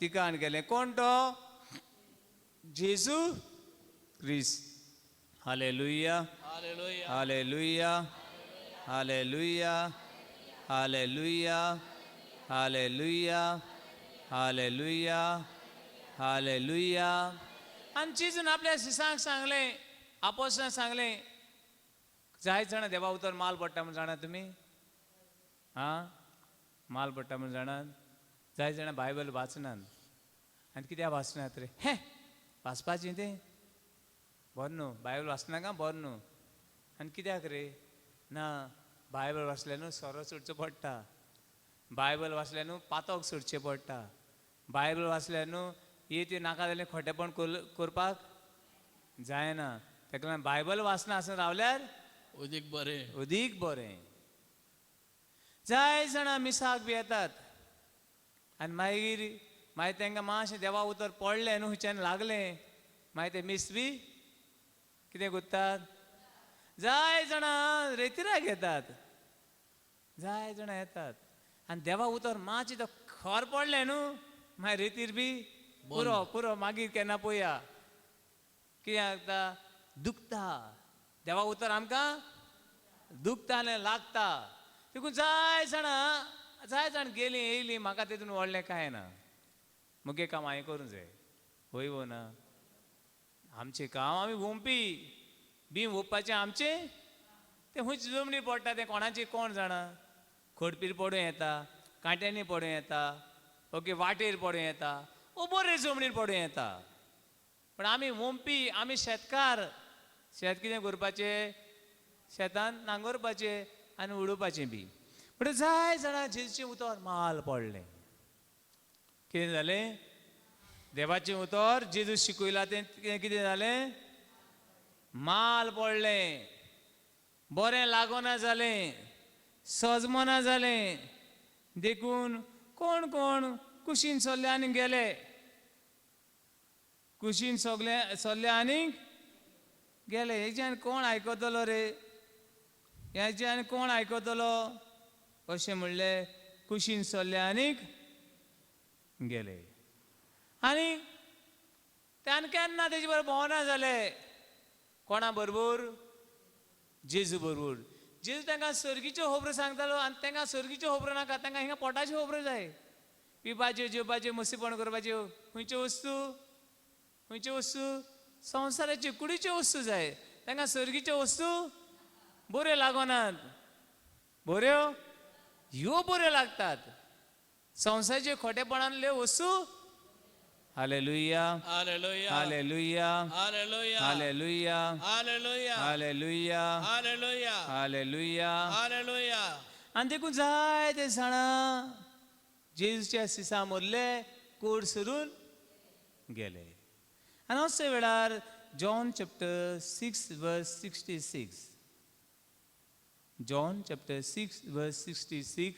ठिकाण केलें. कोण तो? जेजू क्रिस्त. Hallelujah. Hallelujah. Hallelujah, hallelujah, hallelujah, hallelujah, hallelujah, hallelujah. आनी जेजून आपल्या शिसांक सांगलें, आपोसांक सांगलें, जायत जाणां देवा उतर माल पडटा म्हूण जाणा तुमी? आं, माल पडटा म्हूण जाणात? जायत जाणां बायबल वाचनात. आनी कित्याक वाचनात रे? हें वाचपाचें तें बरें न्हू, बायबल वाचनाका बरें न्हू. आनी कित्याक रे? ना, बायबल वाचल्यार न्हू सोरो सोडचो पडटा, बायबल वाचल्यार न्हू पातक सोडचें पडटा, बायबल वाचल्यार न्हू ये ती नाका जाल्यार खोटेपण करपाक जायना. ताका लागून बायबल वाचना आसून रावल्यार अदीक बरें, अदीक बरें. जाय जाणां मिसाक बी येतात आनी मागीर मागीर तांकां मातशें देवा उतर पडलें न्हू, खंयच्यान लागलें, मागीर ते मीस बी कितें करतात? जाय जाणां रेतिराक येतात, जाय जाणां येतात आनी देवा उतर मातशें तो खर पडलें न्हू, मागीर रेतीर बी पुरो पुरो, मागीर केन्ना पळया. कितें जाता? दुखता. देवा उतर आमकां दुखता आनी लागता. देखून जाय जाणां, जाय जाण गेलीं येयलीं, म्हाका तेतून व्हडलें कांय ना, मुगे काम हांवें करूंक जाय. हय वो ना? आमचें काम आमी वोंपी बी वोंपपाचें आमचें, तें खंयच जमनीर पडटा तें कोणाचें कोण जाणा. खडपीर पडूं येता, कांट्यांनी पडूं येता, ओके वाटेर पडूं येता, ओ बरें जमनीर पडूं येता. पण आमी वोंपी, आमी शेतकार. शेत कितें करपाचें? शेतान नांगरपाचें आनी उडोवपाचें बी. पूण जाय जाणां जेजूचें उतर माल पडलें. कितें जालें? देवाचें उतर जेजू शिकयलां तें कितें जालें? माल पडलें, बरें लागना जालें, सजमना जालें. देखून कोण कोण कुशीन सरले आनी गेले, कुशीन सगले सरले आनी गेले. हेच्यान कोण आयकतलो रे? हेच्यान कोण आयकतलो? अशें म्हणलें, कुशीन सरले आनी गेले. आनी त्यान केन्ना तेजे बरोबर भोंवना जाले. कोणा बरोबर? जेजू बरोबर. जेजू तांकां सर्गीच्यो खबरो सांगतालो आनी तांकां सर्गीच्यो खबरो नाका, तांकां हिंगा पोटाच्यो खबरो जाय. पिवपाच्यो, जेवपाच्यो, मस्तीपण करपाच्यो, खंयच्यो वस्तू? खंयच्यो वस्तू? संवसाराच्यो, कुडीच्यो वस्तू जाय. तांकां सर्गीच्यो वस्तू बऱ्यो लागनात, बऱ्यो ह्यो बऱ्यो लागतात. संवसाराच्यो खोटेपणांतल्यो वस्तू. Hallelujah, hallelujah, hallelujah, hallelujah, hallelujah, hallelujah, hallelujah, hallelujah, hallelujah. Hallelujah. आनी देखून जायते जाणां जेजूच्या सिसा मदले कोड सरून गेले. आनी अशे वेळार John chapter 6 verse 66, John chapter 6 verse 66,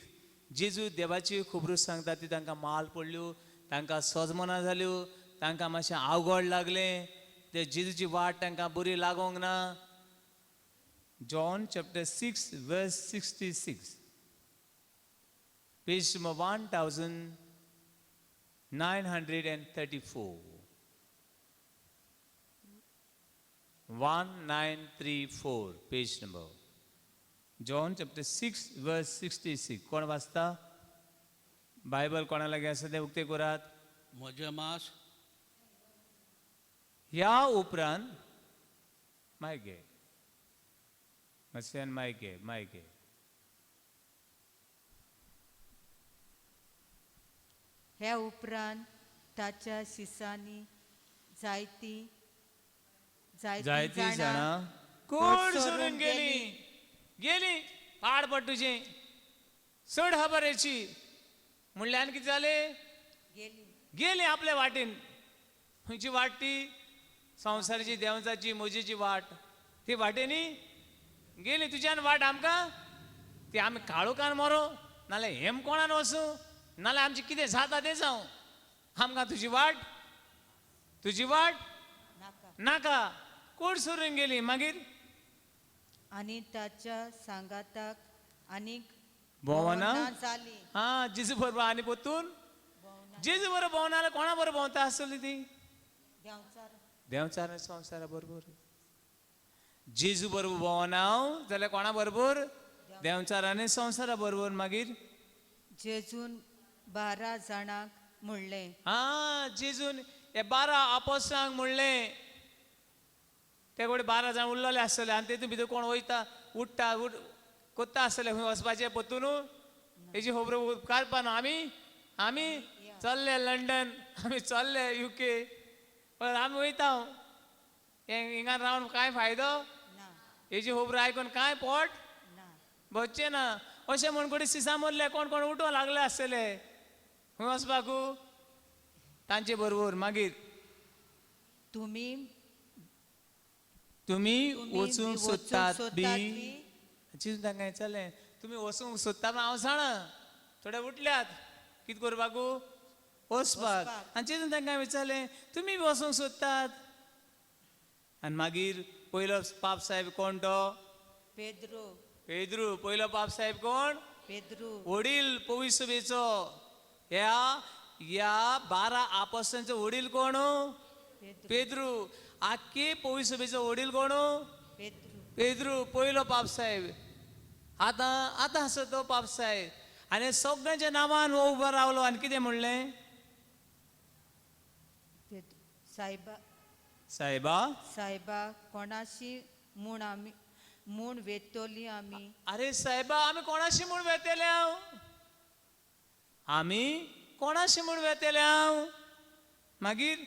जेजू देवाची खबरो सांगता ती तांकां माल पडल्यो, तांकां सजमना जाल्यो, तांकां मातशें आवगड लागलें, ते जेजूची वाट तांकां बरी लागोंक ना. John chapter 6 verse 66, page number 1934, 1934 page number. John chapter 6 verse 66. कोण वाचता? बायबल कोणा लागीं आसा तें उक्तें करात. म्हजें मास. ह्या उपरांत मायक घे, मातशें मायक घे, मायक घे. ह्या उपरांत ताच्या शिसांनी जायती जायती जायती जाणां कोण सोडून गेली गेली पाड पड तुजें चड खबर हेची म्हणल्यान कितें जालें गेली गेली आपल्या वाटेन. खंयची वाट ती? संवसाराची, देंवचाची, मोजेची वाट. ती वाटेनी गेली. तुज्यान वाट आमकां ती आमी काळोखान मरो नाल्यार हेमकोणान वचूं नाल्यार आमचें कितें जाता तें जावं, आमकां तुजी वाट, तुजी वाट नाका नाका. कोण सोडून गेली. मागीर आनी ताच्या सांगाताक आनीक भोवना जाली. हा जेजू बरोबर आनी पोतून जेजू बरोबर भोंवना जाल्यार कोणा बरोबर भोंवता आसतली ती? देंवचार. देंवचार संवसारा बरोबर. जेजू बरोबर भोंवना हांव जाल्यार कोणा बरोबर? देंवचार आनी संवसारा बरोबर. मागीर जेजून 12 जाणांक म्हणलें. हा जेजून हे 12 आपोस्तांक म्हणलें. ते कडेन 12 जाण उरलेले आसतले आनी तेतून भितर कोण वयता उठ्ठा उठ कोत्ता आसतले खंय वचपाचें पोत्तून हेजी खबर उपकारपा न्हू. आमी आमी चल्ले लंडन, आमी चल्ले युके, पण आमी वयता. हें हिंगा रावन कांय फायदो ना. हेजी खबर आयकून कांय पोट ना. बसचें ना. अशें म्हण कोणी सिसा मरले कोण कोण उठोवंक लागले आसतले खंय वचपाकू तांचे बरोबर. मागीर तुमी तुमी तुमी वचूंक सोदतात बी बी चिंतून तांकां विचारलें तुमी वचूंक सोदता म्हण हांव जाणा. थोडे उठल्यात कितें करपाकू? वचपाक. वचपाक. आनी चिंतून तांकां विचारलें तुमी बी वचूंक सोदतात. आनी मागीर पयलो पाप साहेब कोण तो? पेद्रू. पेद्रू. पयलो पाप साहेब कोण? पेद्रू. वडील पविसभेचो. ह्या ह्या 12 आपोस्तांचो वडील कोण? पेद्रू. पेद्रू. आख्खे पविसभेचो वडील कोण? पेद्रू. पेद्रू पयलो पाप साहेब. आतां आतां आसा तो पाप साहेब. आनी सगळ्यांच्या नांवान हो उबो रावलो आनी कितें म्हणलें? पेद्रू सायबा सायबा सायबा कोणाशी म्हूण आमी म्हूण वेतली आमी? अरे सायबा आमी कोणाशी म्हूण वेतले हांव? आमी कोणाशी म्हूण वेतले हांव? मागीर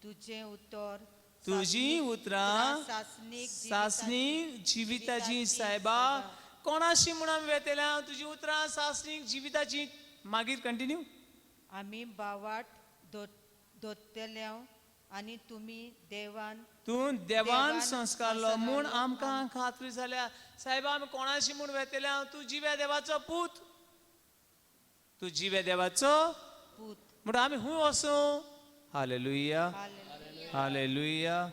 तुजें उतर तुजी उतरां सासणीक सासणीक जिविताची. सायबा कोणाशी म्हूण आमी वेतले हांव? तुजी उतरां सासणीक जिविताची. मागीर कंटिन्यू. आमी बावाट दोतले आनी तुमी देवान तूं देवान संस्कारलो म्हूण आमकां खात्री जाल्या. सायबा आमी कोणाशी म्हूण वेतले हांव? तूं जिव्या देवाचो पूत. तूं जिव्या देवाचो पूत. म्हणून आमी खंय वचूं? Hallelujah hallelujah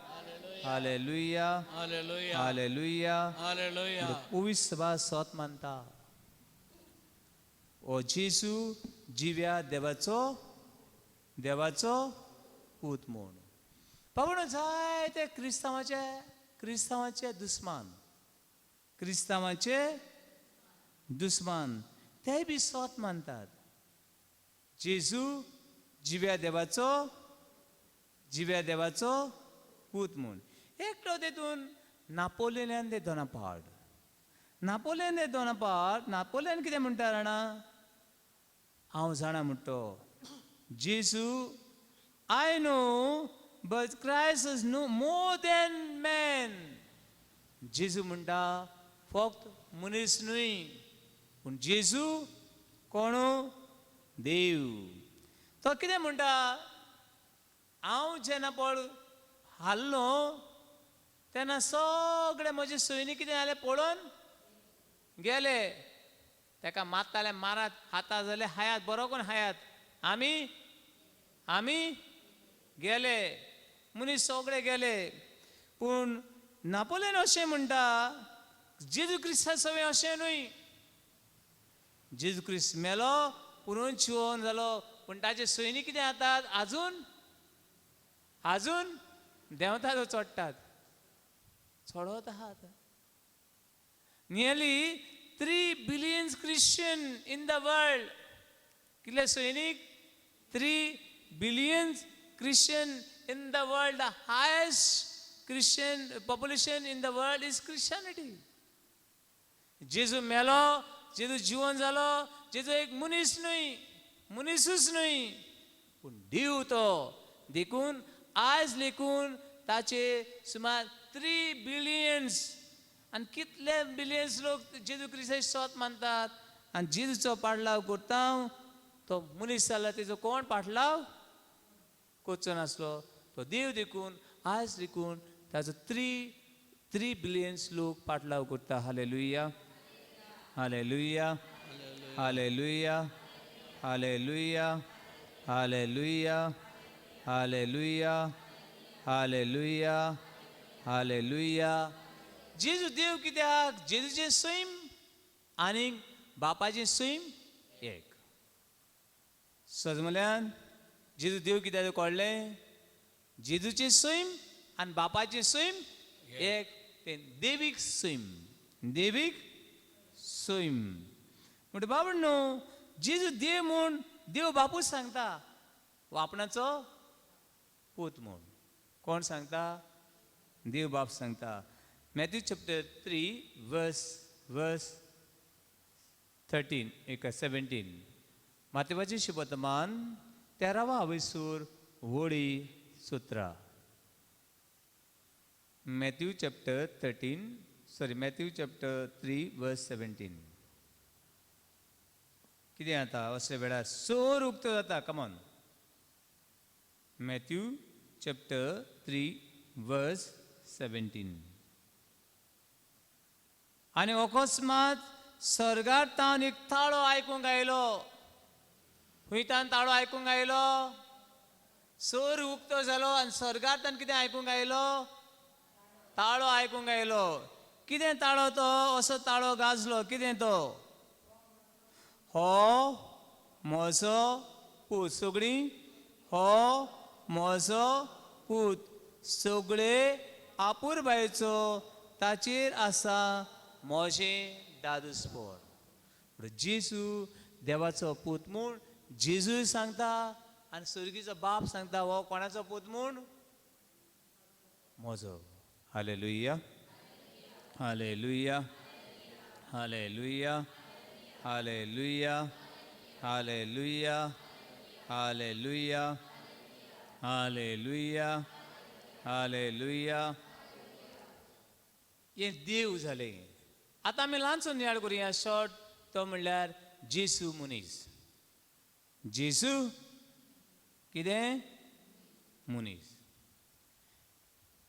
hallelujah hallelujah hallelujah. Hallelujah. पवित्र सभा सत मानता ओ जेजू जिव्या देवाचो देवाचो पूत म्हूण. बाबा जायते क्रिस्तांवाचे क्रिस्तांवाचे दुस्मान क्रिस्तांवाचे दुस्मान ते बी सत मानतात जेजू जिव्या देवाचो जिव्या देवाचो पूत म्हूण. एकटो तेतून नापोलियन दे दोनापार्ट. नापोलियन दे दोनापार्ट नापोलियन कितें म्हणटा जाणा? हांव जाणा म्हणटो जेजू I know but Christ is no more than man. जेजू म्हणटा फक्त मनीस न्हय पूण जेजू कोण? देव. तो कितें म्हणटा? हांव जेन्ना पळ हाल्लो तेन्ना सगळे म्हजे सैनीक कितें जालें पळोवन गेले. तेका मारताले मारात हाता जाले हायात बरो कोण हायात. आमी आमी गेले मनीस सगळे गेले. पूण नापोलियन अशें म्हणटा जेजू क्रिस्ता सगळें अशें न्हय. जेजू क्रिस्त मेलो पुरून शिवोन जालो पूण ताचे सैनीक कितें जातात? आजून आजून देंवतात चडटात चडत आहात. Nearly 3 billion Christian in the world. कितले सैनीक? 3 billion Christian in the world. The highest Christian population in the world is Christianity. जेजू मेलो, जेजू जिवन जालो, जेजू एक मनीस न्हय, मनीसूच न्हय पूण देव तो. देखून आयज लेखून ताचे सुमार 3 बिलियन्स आनी कितले बिलियन्स लोक जेजू क्रिस्ताची सोत मानतात आनी जेजूचो पाडलाव करता. तो मनीस जाला तेजो कोण पाटलाव करचो नासलो, तो देव देखून आयज देखून ताचो 3 बिलियन्स लोक पाटलाव करता. Hallelujah, hallelujah, hallelujah, hallelujah, hallelujah, hallelujah, hallelujah, hallelujah. जेजू देव कित्याक? जेजूचें सैम आनी बापाचें सैम एक. सजमल्यान जेजू देव कित्याक कळ्ळें? जेजूचें सैम आनी बापाचें सैम एक, तें देवीक सैम, देवीक सैम. म्हणटा बाबा न्हू जेजू देव म्हूण देव बापूच सांगता, आपणाचो पूत म्हूण. कोण सांगता? देव बाप सांगता. मॅथ्यू चॅप्टर 3 वर्स 13 एक 17, मातेवाची शुभतमान 13वा आवयसूर Holi 17. Matthew chapter 13 sorry Matthew chapter 3 verse 17. कितें जाता असल्या वेळार? सोर उक्तो जाता. Come on, Matthew chapter 3 verse 17. आनी अकस्मात स्वर्गार तावन एक ताळो आयकूंक आयलो. खंयतान ताळो आयकूंक आयलो? सोर उक्तो जालो आनी स्वर्गार तावन कितें आयकूंक आयलो? ताळो आयकूंक आयलो. कितें ताळो तो? असो ताळो गाजलो. कितें तो? हो म्हजो पूत. सगळीं हो म्हजो पूत, सगळे आपुरबायचो ताचेर आसा म्हजें दादूसपण. जेजू देवाचो पूत म्हूण जेजूय सांगता आनी स्वर्गीचो बाप सांगता, हो कोणाचो पूत म्हूण? म्हजो. Hallelujah, hallelujah, hallelujah, hallelujah, hallelujah, hallelujah, hallelujah, hallelujah. हें देव जालें. आतां आमी ल्हानसो नियाळ करुया शॉर्ट. तो म्हणल्यार जेजू मनीस. जेजू कितें? मनीस.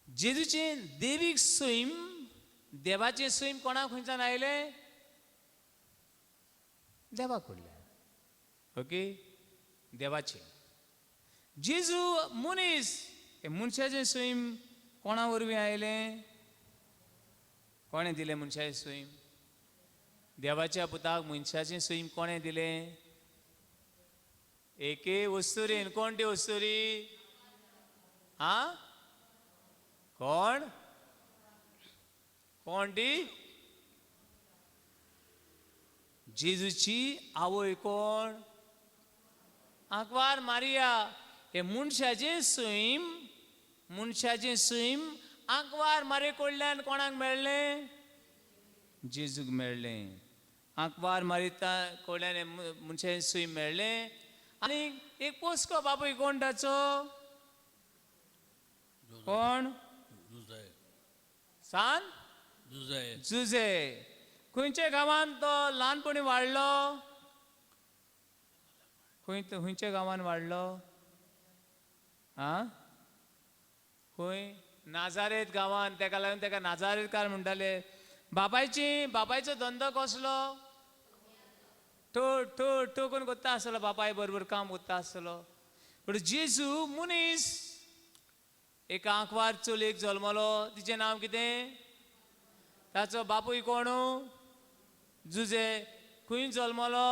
जेजूचें देवीक सैम, देवाचें सैम कोणाक खंयच्यान आयलें? देवा कडल्यान. ओके, देवाचें. जेजू मनीस, हें मनशाचें सैम कोणा वरवीं आयलें? कोणें दिलें मनशाचें सैम? देवाच्या पुताक मनशाचें सैम कोणें दिलें? एके वस्तुरीन. कोण ती वस्तुरी? आं, कोण? कोण ती? जेजूची आवय कोण? आंकवार मारिया. हे मनशाचें सैम, मनशाचें सैम आंकवार मारे कडल्यान कोणाक मेळ्ळें? जेजूक मेळ्ळें. आंकवार मारिता कडल्यान मनशाचें सैम मेळ्ळें. आनी एक पोसको बापूय कोण ताचो? कोण? सान जुजे. खंयच्या गांवांत तो ल्हानपणी वाडलो? खंय खंयच्या गांवांत वाडलो? आं, खंय? नाजारेत गांवांत. तेका लागून तेका नाजारेतकार म्हणटाले. बापायची बापायचो धंदो कसलो? ठो ठो ठो करून करता आसलो, बापाय बरोबर काम करता आसलो. पूण जेजू मनीस एक आंकवार चलयेक जल्मलो. तिचें नांव कितें? ताचो बापूय कोण? जुजे. खंय जल्मलो?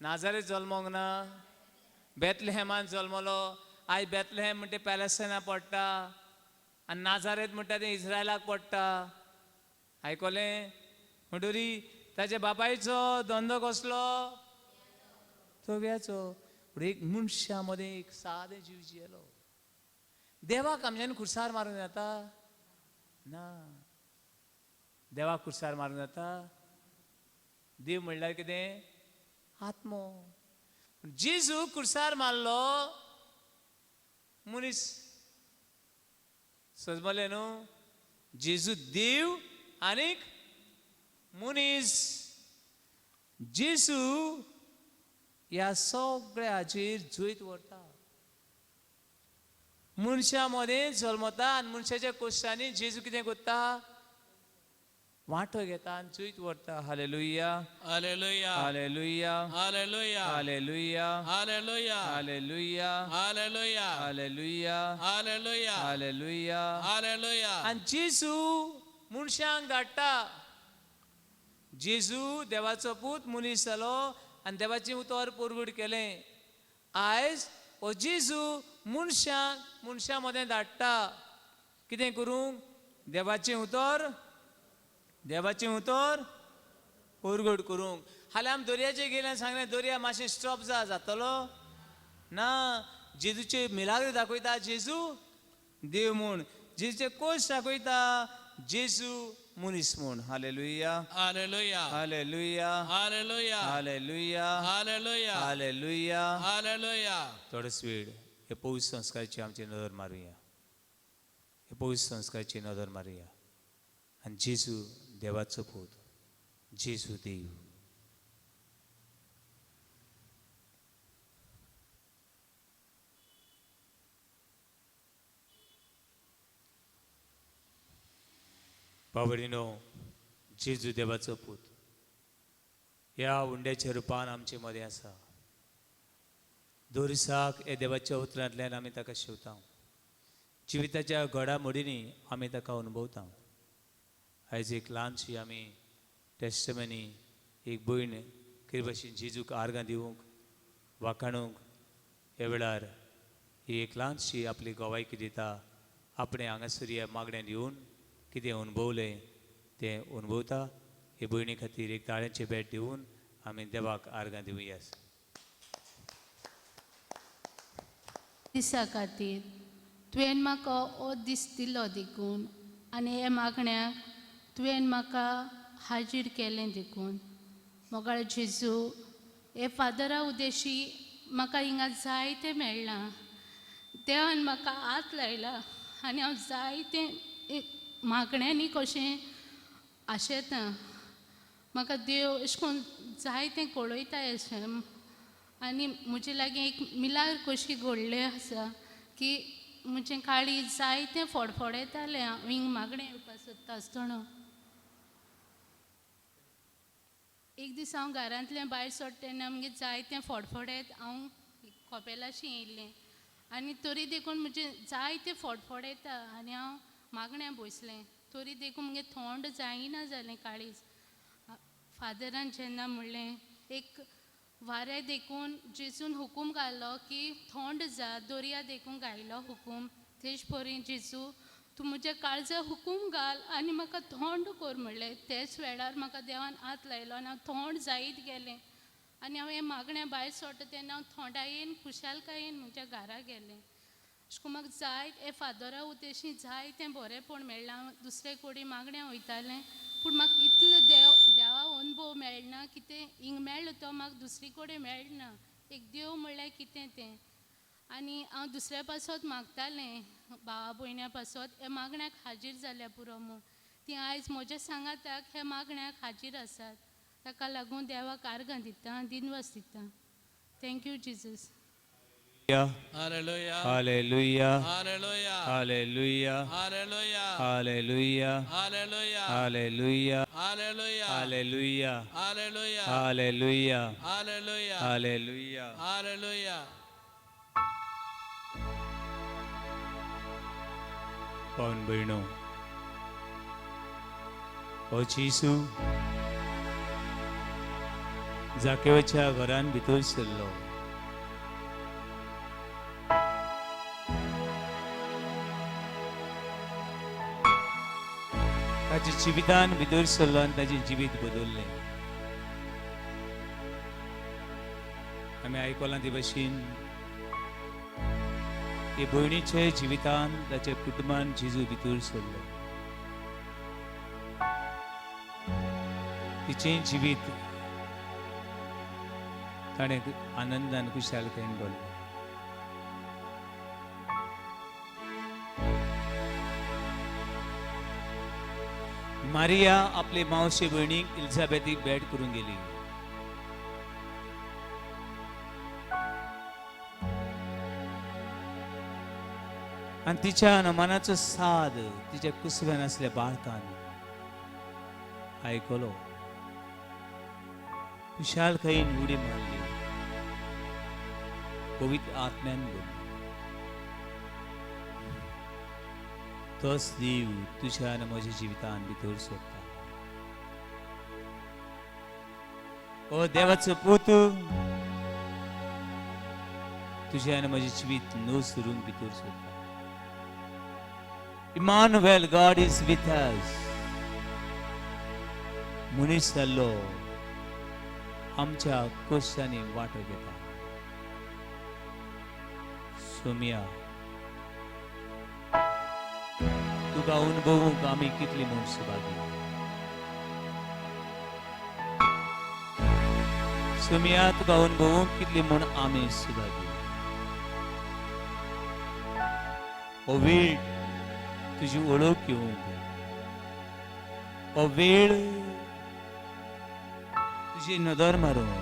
नाजारेत जल्मोंक ना, बेतलेहेमान जल्मलो. आयज बेतलेहेम म्हणटा पॅलेस्टायना पडटा आनी नाजारेत म्हणटा तें इस्रायलाक पडटा. आयकलें? म्हणटरी ताच्या बापायचो धंदो कसलो? तोव्याचो. पूण एक मनशा मदें एक सादें जीव जियेलो. देवाक आमच्यान खुर्सार मारूंक जाता ना? देवाक खुर्सार मारूंक जाता? देव म्हणल्यार कितें? आत्मो. जेजू खुर्सार मारलो. मनीस. सजमलें न्हू? जेजू देव आनीक मनीस. जेजू ह्या सगळ्या हाचेर जैत व्हरता. मनशां मदें जल्मता आनी मनशाच्या कोश्टांनी जेजू कितें करता? वांटो घेता आनी जैत व्हरता. Hallelujah. Hallelujah. Hallelujah. Hallelujah. Hallelujah. Hallelujah. Hallelujah. Hallelujah. Hallelujah. Hallelujah. Hallelujah. Hallelujah. आनी जेजू मनशांक धाडटा. जेजू देवाचो पूत मनीस जालो आनी देवाचें उतर परगट केलें. आयज हो जेजू मनशांक मनशां मदें धाडटा. कितें करूंक? देवाचें उतर, देवाचें उतर परगट करूंक. हाल्यां आमी दर्याचेर गेले आनी सांगलें दर्या मातशें स्टॉप जा, जातलो ना. जेजूचे मिलाग्र दाखयता जेजू देव म्हूण. जेजूचे कोश दाखयता जेजू मनीस म्हूण. Hallelujah. Hallelujah. Hallelujah. Hallelujah. Hallelujah. Hallelujah. Hallelujah. Hallelujah. थोडोच वेळ हे पवित्र संस्काराची आमची नदर मारुया. हे पवित्र संस्काराची नदर मारुया आनी जेजू देवाचो पूत, जेजू देव. बाबडिनो, जेजू देवाचो पूत ह्या उंड्याच्या रुपान आमचे मदें आसा. दोरिसाक ह्या देवाच्या उतरांतल्यान आमी ताका शिवता. जिविताच्या घडामोडींनी आमी ताका अनुभवता. आयज एक ल्हानशी आमी टेस्टमनी, एक भयण कितें भाशेन जेजूक आर्गां दिवंक वाखाणूंक ह्या वेळार ही एक ल्हानशी आपली गवायकी दिता. आपणें हांगासर ह्या मागण्यांत येवन कितें अनुभवलें तें अनुभवता. हे भयणी खातीर एक ताळ्यांचें भेट दिवन आमी देवाक आर्गां दिवया. दिसा खातीर तुवें म्हाका हो दीस दिलो देखून आनी हे मागण्याक तुवें म्हाका हाजीर केलें देखून मोगाळ जेजू, हे फादरा उदेशी म्हाका हिंगा जायतें मेळ्ळां. देवान म्हाका हात लायला आनी हांव जायतें मागण्यांनी कशें आशेता. म्हाका देव अशें करून जायतें कळयता अशें. आनी म्हजे लागीं एक मिलार कशी घडलें आसा की म्हजें काळीज जायतें फडफडेतालें हांव हिंग मागणें येवपा सोदता आसतना. एक दीस हांव घरांतल्यान भायर सरता तेन्ना मागीर जायतें फडफडेत हांव कपेलाशी येयल्लें आनी तरी देखून म्हजें जायतें फडफडेता आनी हांव मागण्या बसलें. तरी देखून मुगे थोंड जायना जालें काळीज. फादरान जेन्ना म्हणलें एक वारें देखून जेजून हुकूम घालो की थोंड जा, दर्या देखून घायलो हुकूम. तेज परी जेजू तूं म्हज्या काळजा हुकूम घाल आनी म्हाका थोंड कर म्हणलें. तेच वेळार म्हाका देवान हात लायलो आनी हांव थोंड जायत गेलें. आनी हांव हें मागण्या भायर सरता तेन्ना हांव थोंडायेन खुशालकायेन म्हज्या घरा गेलें. अशें करून म्हाका जायत हे फादरा उदेशी जायतें बरेंपण मेळ्ळां. हांव दुसरे कडेन मागण्या वयतालें पूण म्हाका इतलो देवा अनुभव मेळना कितें हिंग मेळ्ळो तो म्हाका दुसरी कडेन मेळना. एक देव म्हणल्यार कितें तें. आनी हांव दुसऱ्या पासत मागतालें भावा भयण्या पासत हे मागण्याक हाजीर जाल्या पुरो म्हूण. ती आयज म्हज्या सांगाताक ह्या मागण्याक हाजीर आसात. ताका लागून देवाक आर्गां दिता, दिनवास दिता. Thank you Jesus. Hallelujah. Hallelujah. Hallelujah. Hallelujah. Hallelujah. Hallelujah. Hallelujah. Hallelujah. Hallelujah. Hallelujah. Hallelujah. Hallelujah. Hallelujah. Hallelujah. Hallelujah. पावन भयणो, हो जेजू जाकेवाच्या घरान भितर सरलो. ताच्या जिवितान भितर सरलो आनी ताचें जिवीत बदल्लें. आमी आयकलां ते भशेन हे भयणीचे जिवितान ताच्या कुटुंबान जेजू भितर सरलो. तिचें जिवीत ताणें आनंदान खुशालकायेन भरलें. मारिया आपले मावशे भयणीक इल्जाबेथीक भेट करूंक गेली. आनी तिच्या अनमानाचो साद तिच्या कुसव्यान आसल्या बाळकान आयकलो. खुशालकायेन उडी मारली, पवित्र आत्म्यान बोलली. तोच देव तुज्या आनी म्हज्या जिवितान भितर सोदता. ओ देवाचो पूत तुज्या आनी म्हजें जिवीत न्हू सरूंक भितर सोदता. Emmanuel, God is with us. मनीस जाल्लो आमच्या कश्टांनी वांटो घेता. सोमिया, तुका अनुभवूंक आमी कितली म्हूण सुभागी. सोमिया, तुका अनुभवूंक कितली म्हूण आमी सुभागी. हो वेळ तुजी वळख घेवंक, हो वेळ तुजी नदर मारूंक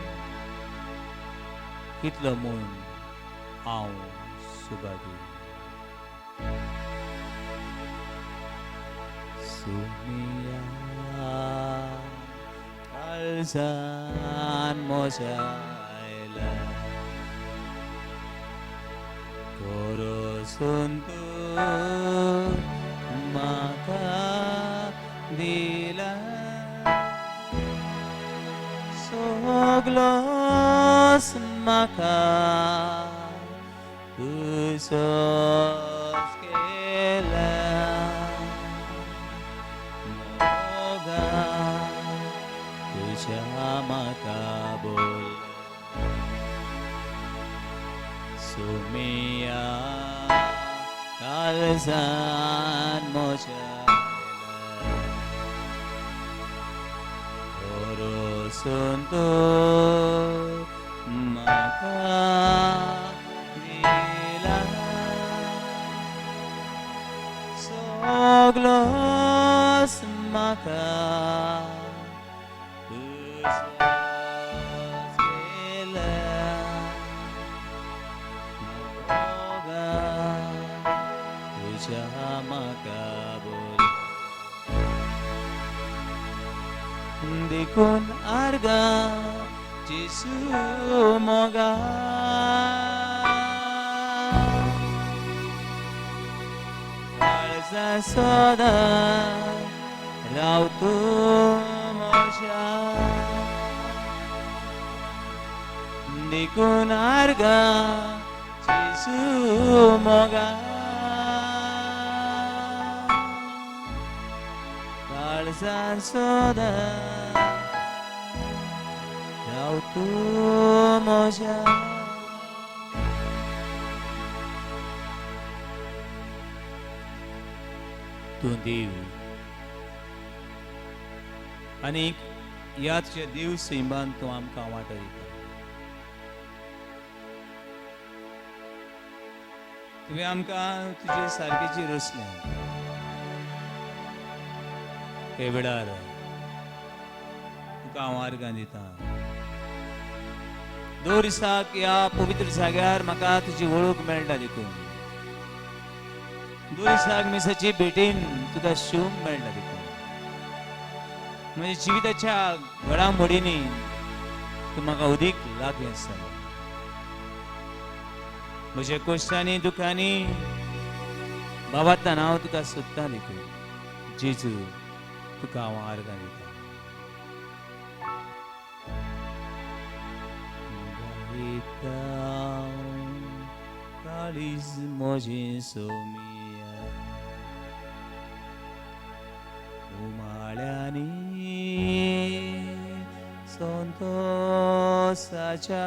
कितलो म्हूण हांव सुभागी. सोमिया काळजान म्हज्या आयला कोरोसून तूं म्हाका दिला सगलोच म्हाका तुजोच केला मोगा तुज्या म्हाका बोल. सोमिया काळजान म्हज्या कोरोसून तूं म्हाका दिला सगलोच म्हाका तुजोच केला मोगा तुज्या म्हाका बोल. देखून आर्गां जेसू मोगा काळजा सदां राव तूं म्हज्या. देखून आर्गां जेसू मोगा काळजा सदां राव तूं म्हज्या. तूं देव आनी ह्या तुज्या देव सैमान तूं आमकां वांटो दिता. तुवें आमकां तुजे सारकेची रचल्या. हे वेळार तुका हांव आर्गां दिता. दर दिसाक ह्या पवित्र जाग्यार म्हाका तुजी वळख मेळटा देखून, दर दिसाक मिसाची भेटीन तुका शिवंक मेळटा देखून, म्हज्या जिविताच्या घडामोडींनी तूं म्हाका अदीक लागीं आसा. म्हज्या कश्टांनी दुखांनी बाबातान हांव तुका सोदता देखून जेजू तुका हांव आर्गां दिता. गायता काळीज म्हजें सोमिया उमाळ्यांनी संतोसाच्या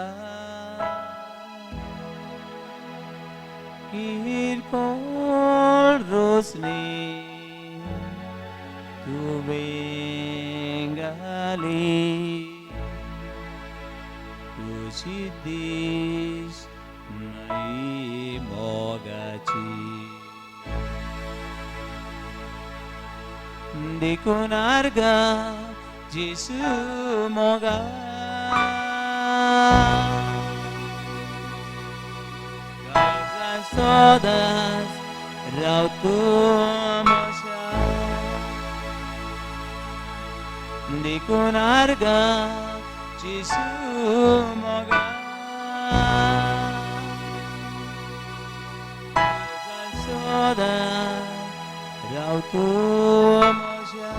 किरकोळ रोसणी तुवें घाली तुजी दीस माई मोगाची. देखून आर्गा जेसू मोगा काळजां सदांच राव तूं म्हज्या देखून आर्गा जेसू मोगा काळजां सदांच राव तूं म्हज्या.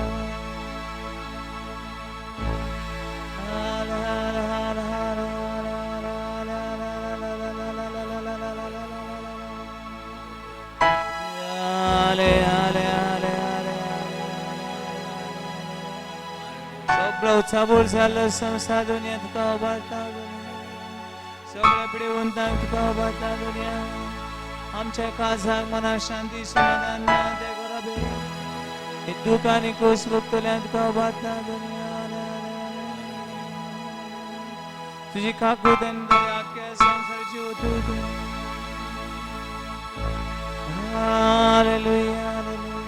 सगळो चाबूर जाल्लो संवसार दुनिया तुका उबारता दुनिया, सगळे पिडेवंतांक तुका उबारता दुनिया. आमच्या काळजाक मनाक शांती समाधान ना ते गोराबे हे दुःख आनी खोस भोगतल्यांक तुका उबारता दुनिया. तुजी काकूत आनी तुज्या आख्ख्या संवसाराची ओतूय दुनिया. Hallelujah, hallelujah,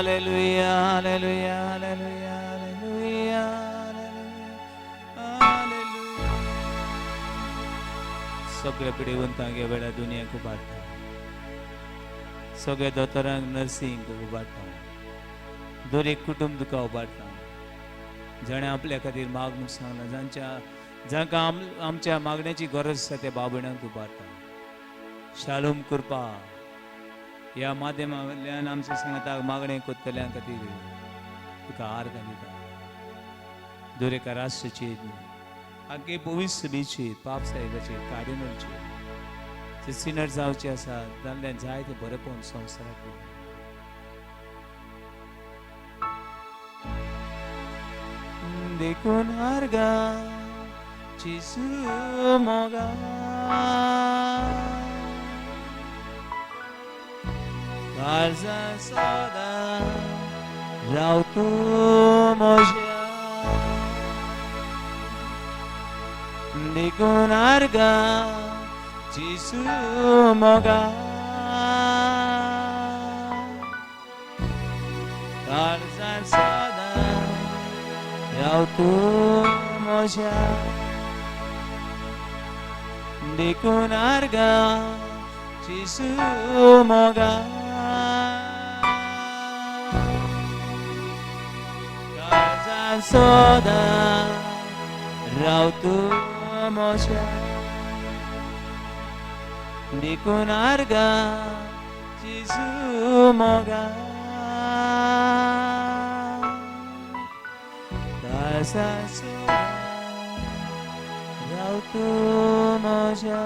hallelujah, hallelujah, hallelujah, hallelujah. सगळे पिडेवंतांक ह्या वेळार दुनियाक उबारता, सगळ्या दोतोरांक नर्सींक उबारता, दर एक कुटुंब तुका उबारता. जाणें आपल्या खातीर माग म्हूण सांगलां, जांच्या जांकां आमच्या मागण्याची गरज आसा त्या बाबणांक उबारता. शालोम कृपा ह्या माध्यमांतल्यान आमच्या सांगाताक मागणें करतल्यां खातीर तुका आर्गां दिता. दर एका राष्ट्राचेर, आगे भविश्य सभेचेर, पाप साहेबाचेर, कार्डिनलचेर, जे सिनर जावचे आसा जाल्ल्यान जाय ते बरेपण संवसाराक दिता. देखून आर्गां जेसू मोगा काळजां सदां राव तूं म्हज्या. देखून आर्गां जेसू मोगा काळजां सदां राव तूं म्हज्या. देखून आर्गां जेसू मोगा काळजां सदां राव तूं म्हज्या. देखून आर्गां जेसू मोगा काळजां सदां राव तूं म्हज्या.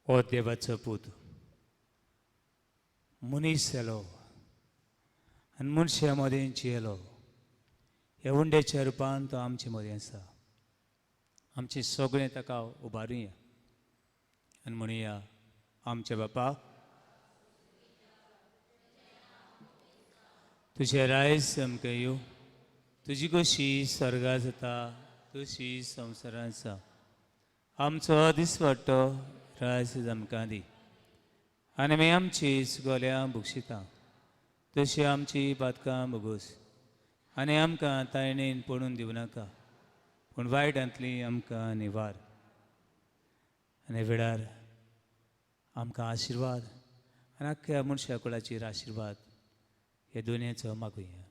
ओ देवाचो पूत मनीस जालो आनी मनशा मदें जियेलो. ह्या उंड्याच्या रुपान तो आमचे मदें आसा. आमचें सगळें ताका उबारुया आनी म्हणुया, आमच्या बापा तुजें रायस आमकां यो, तुजी कशी स्वर्गा जाता तशी संवसारांत जावं. आमचो दिसवाडटो रायस आमकां दी आनी आमी आमची चुकल्या बक्षिता तशी आमची पातकां भोगोस आनी आमकां तायणेन पडून दिवं नाका, पूण वायटांतली आमकां निवार. आनी वेळार आमकां आशिर्वाद आनी आख्ख्या मनशा कुळाचेर आशिर्वाद हे दोनयेचो मागुया.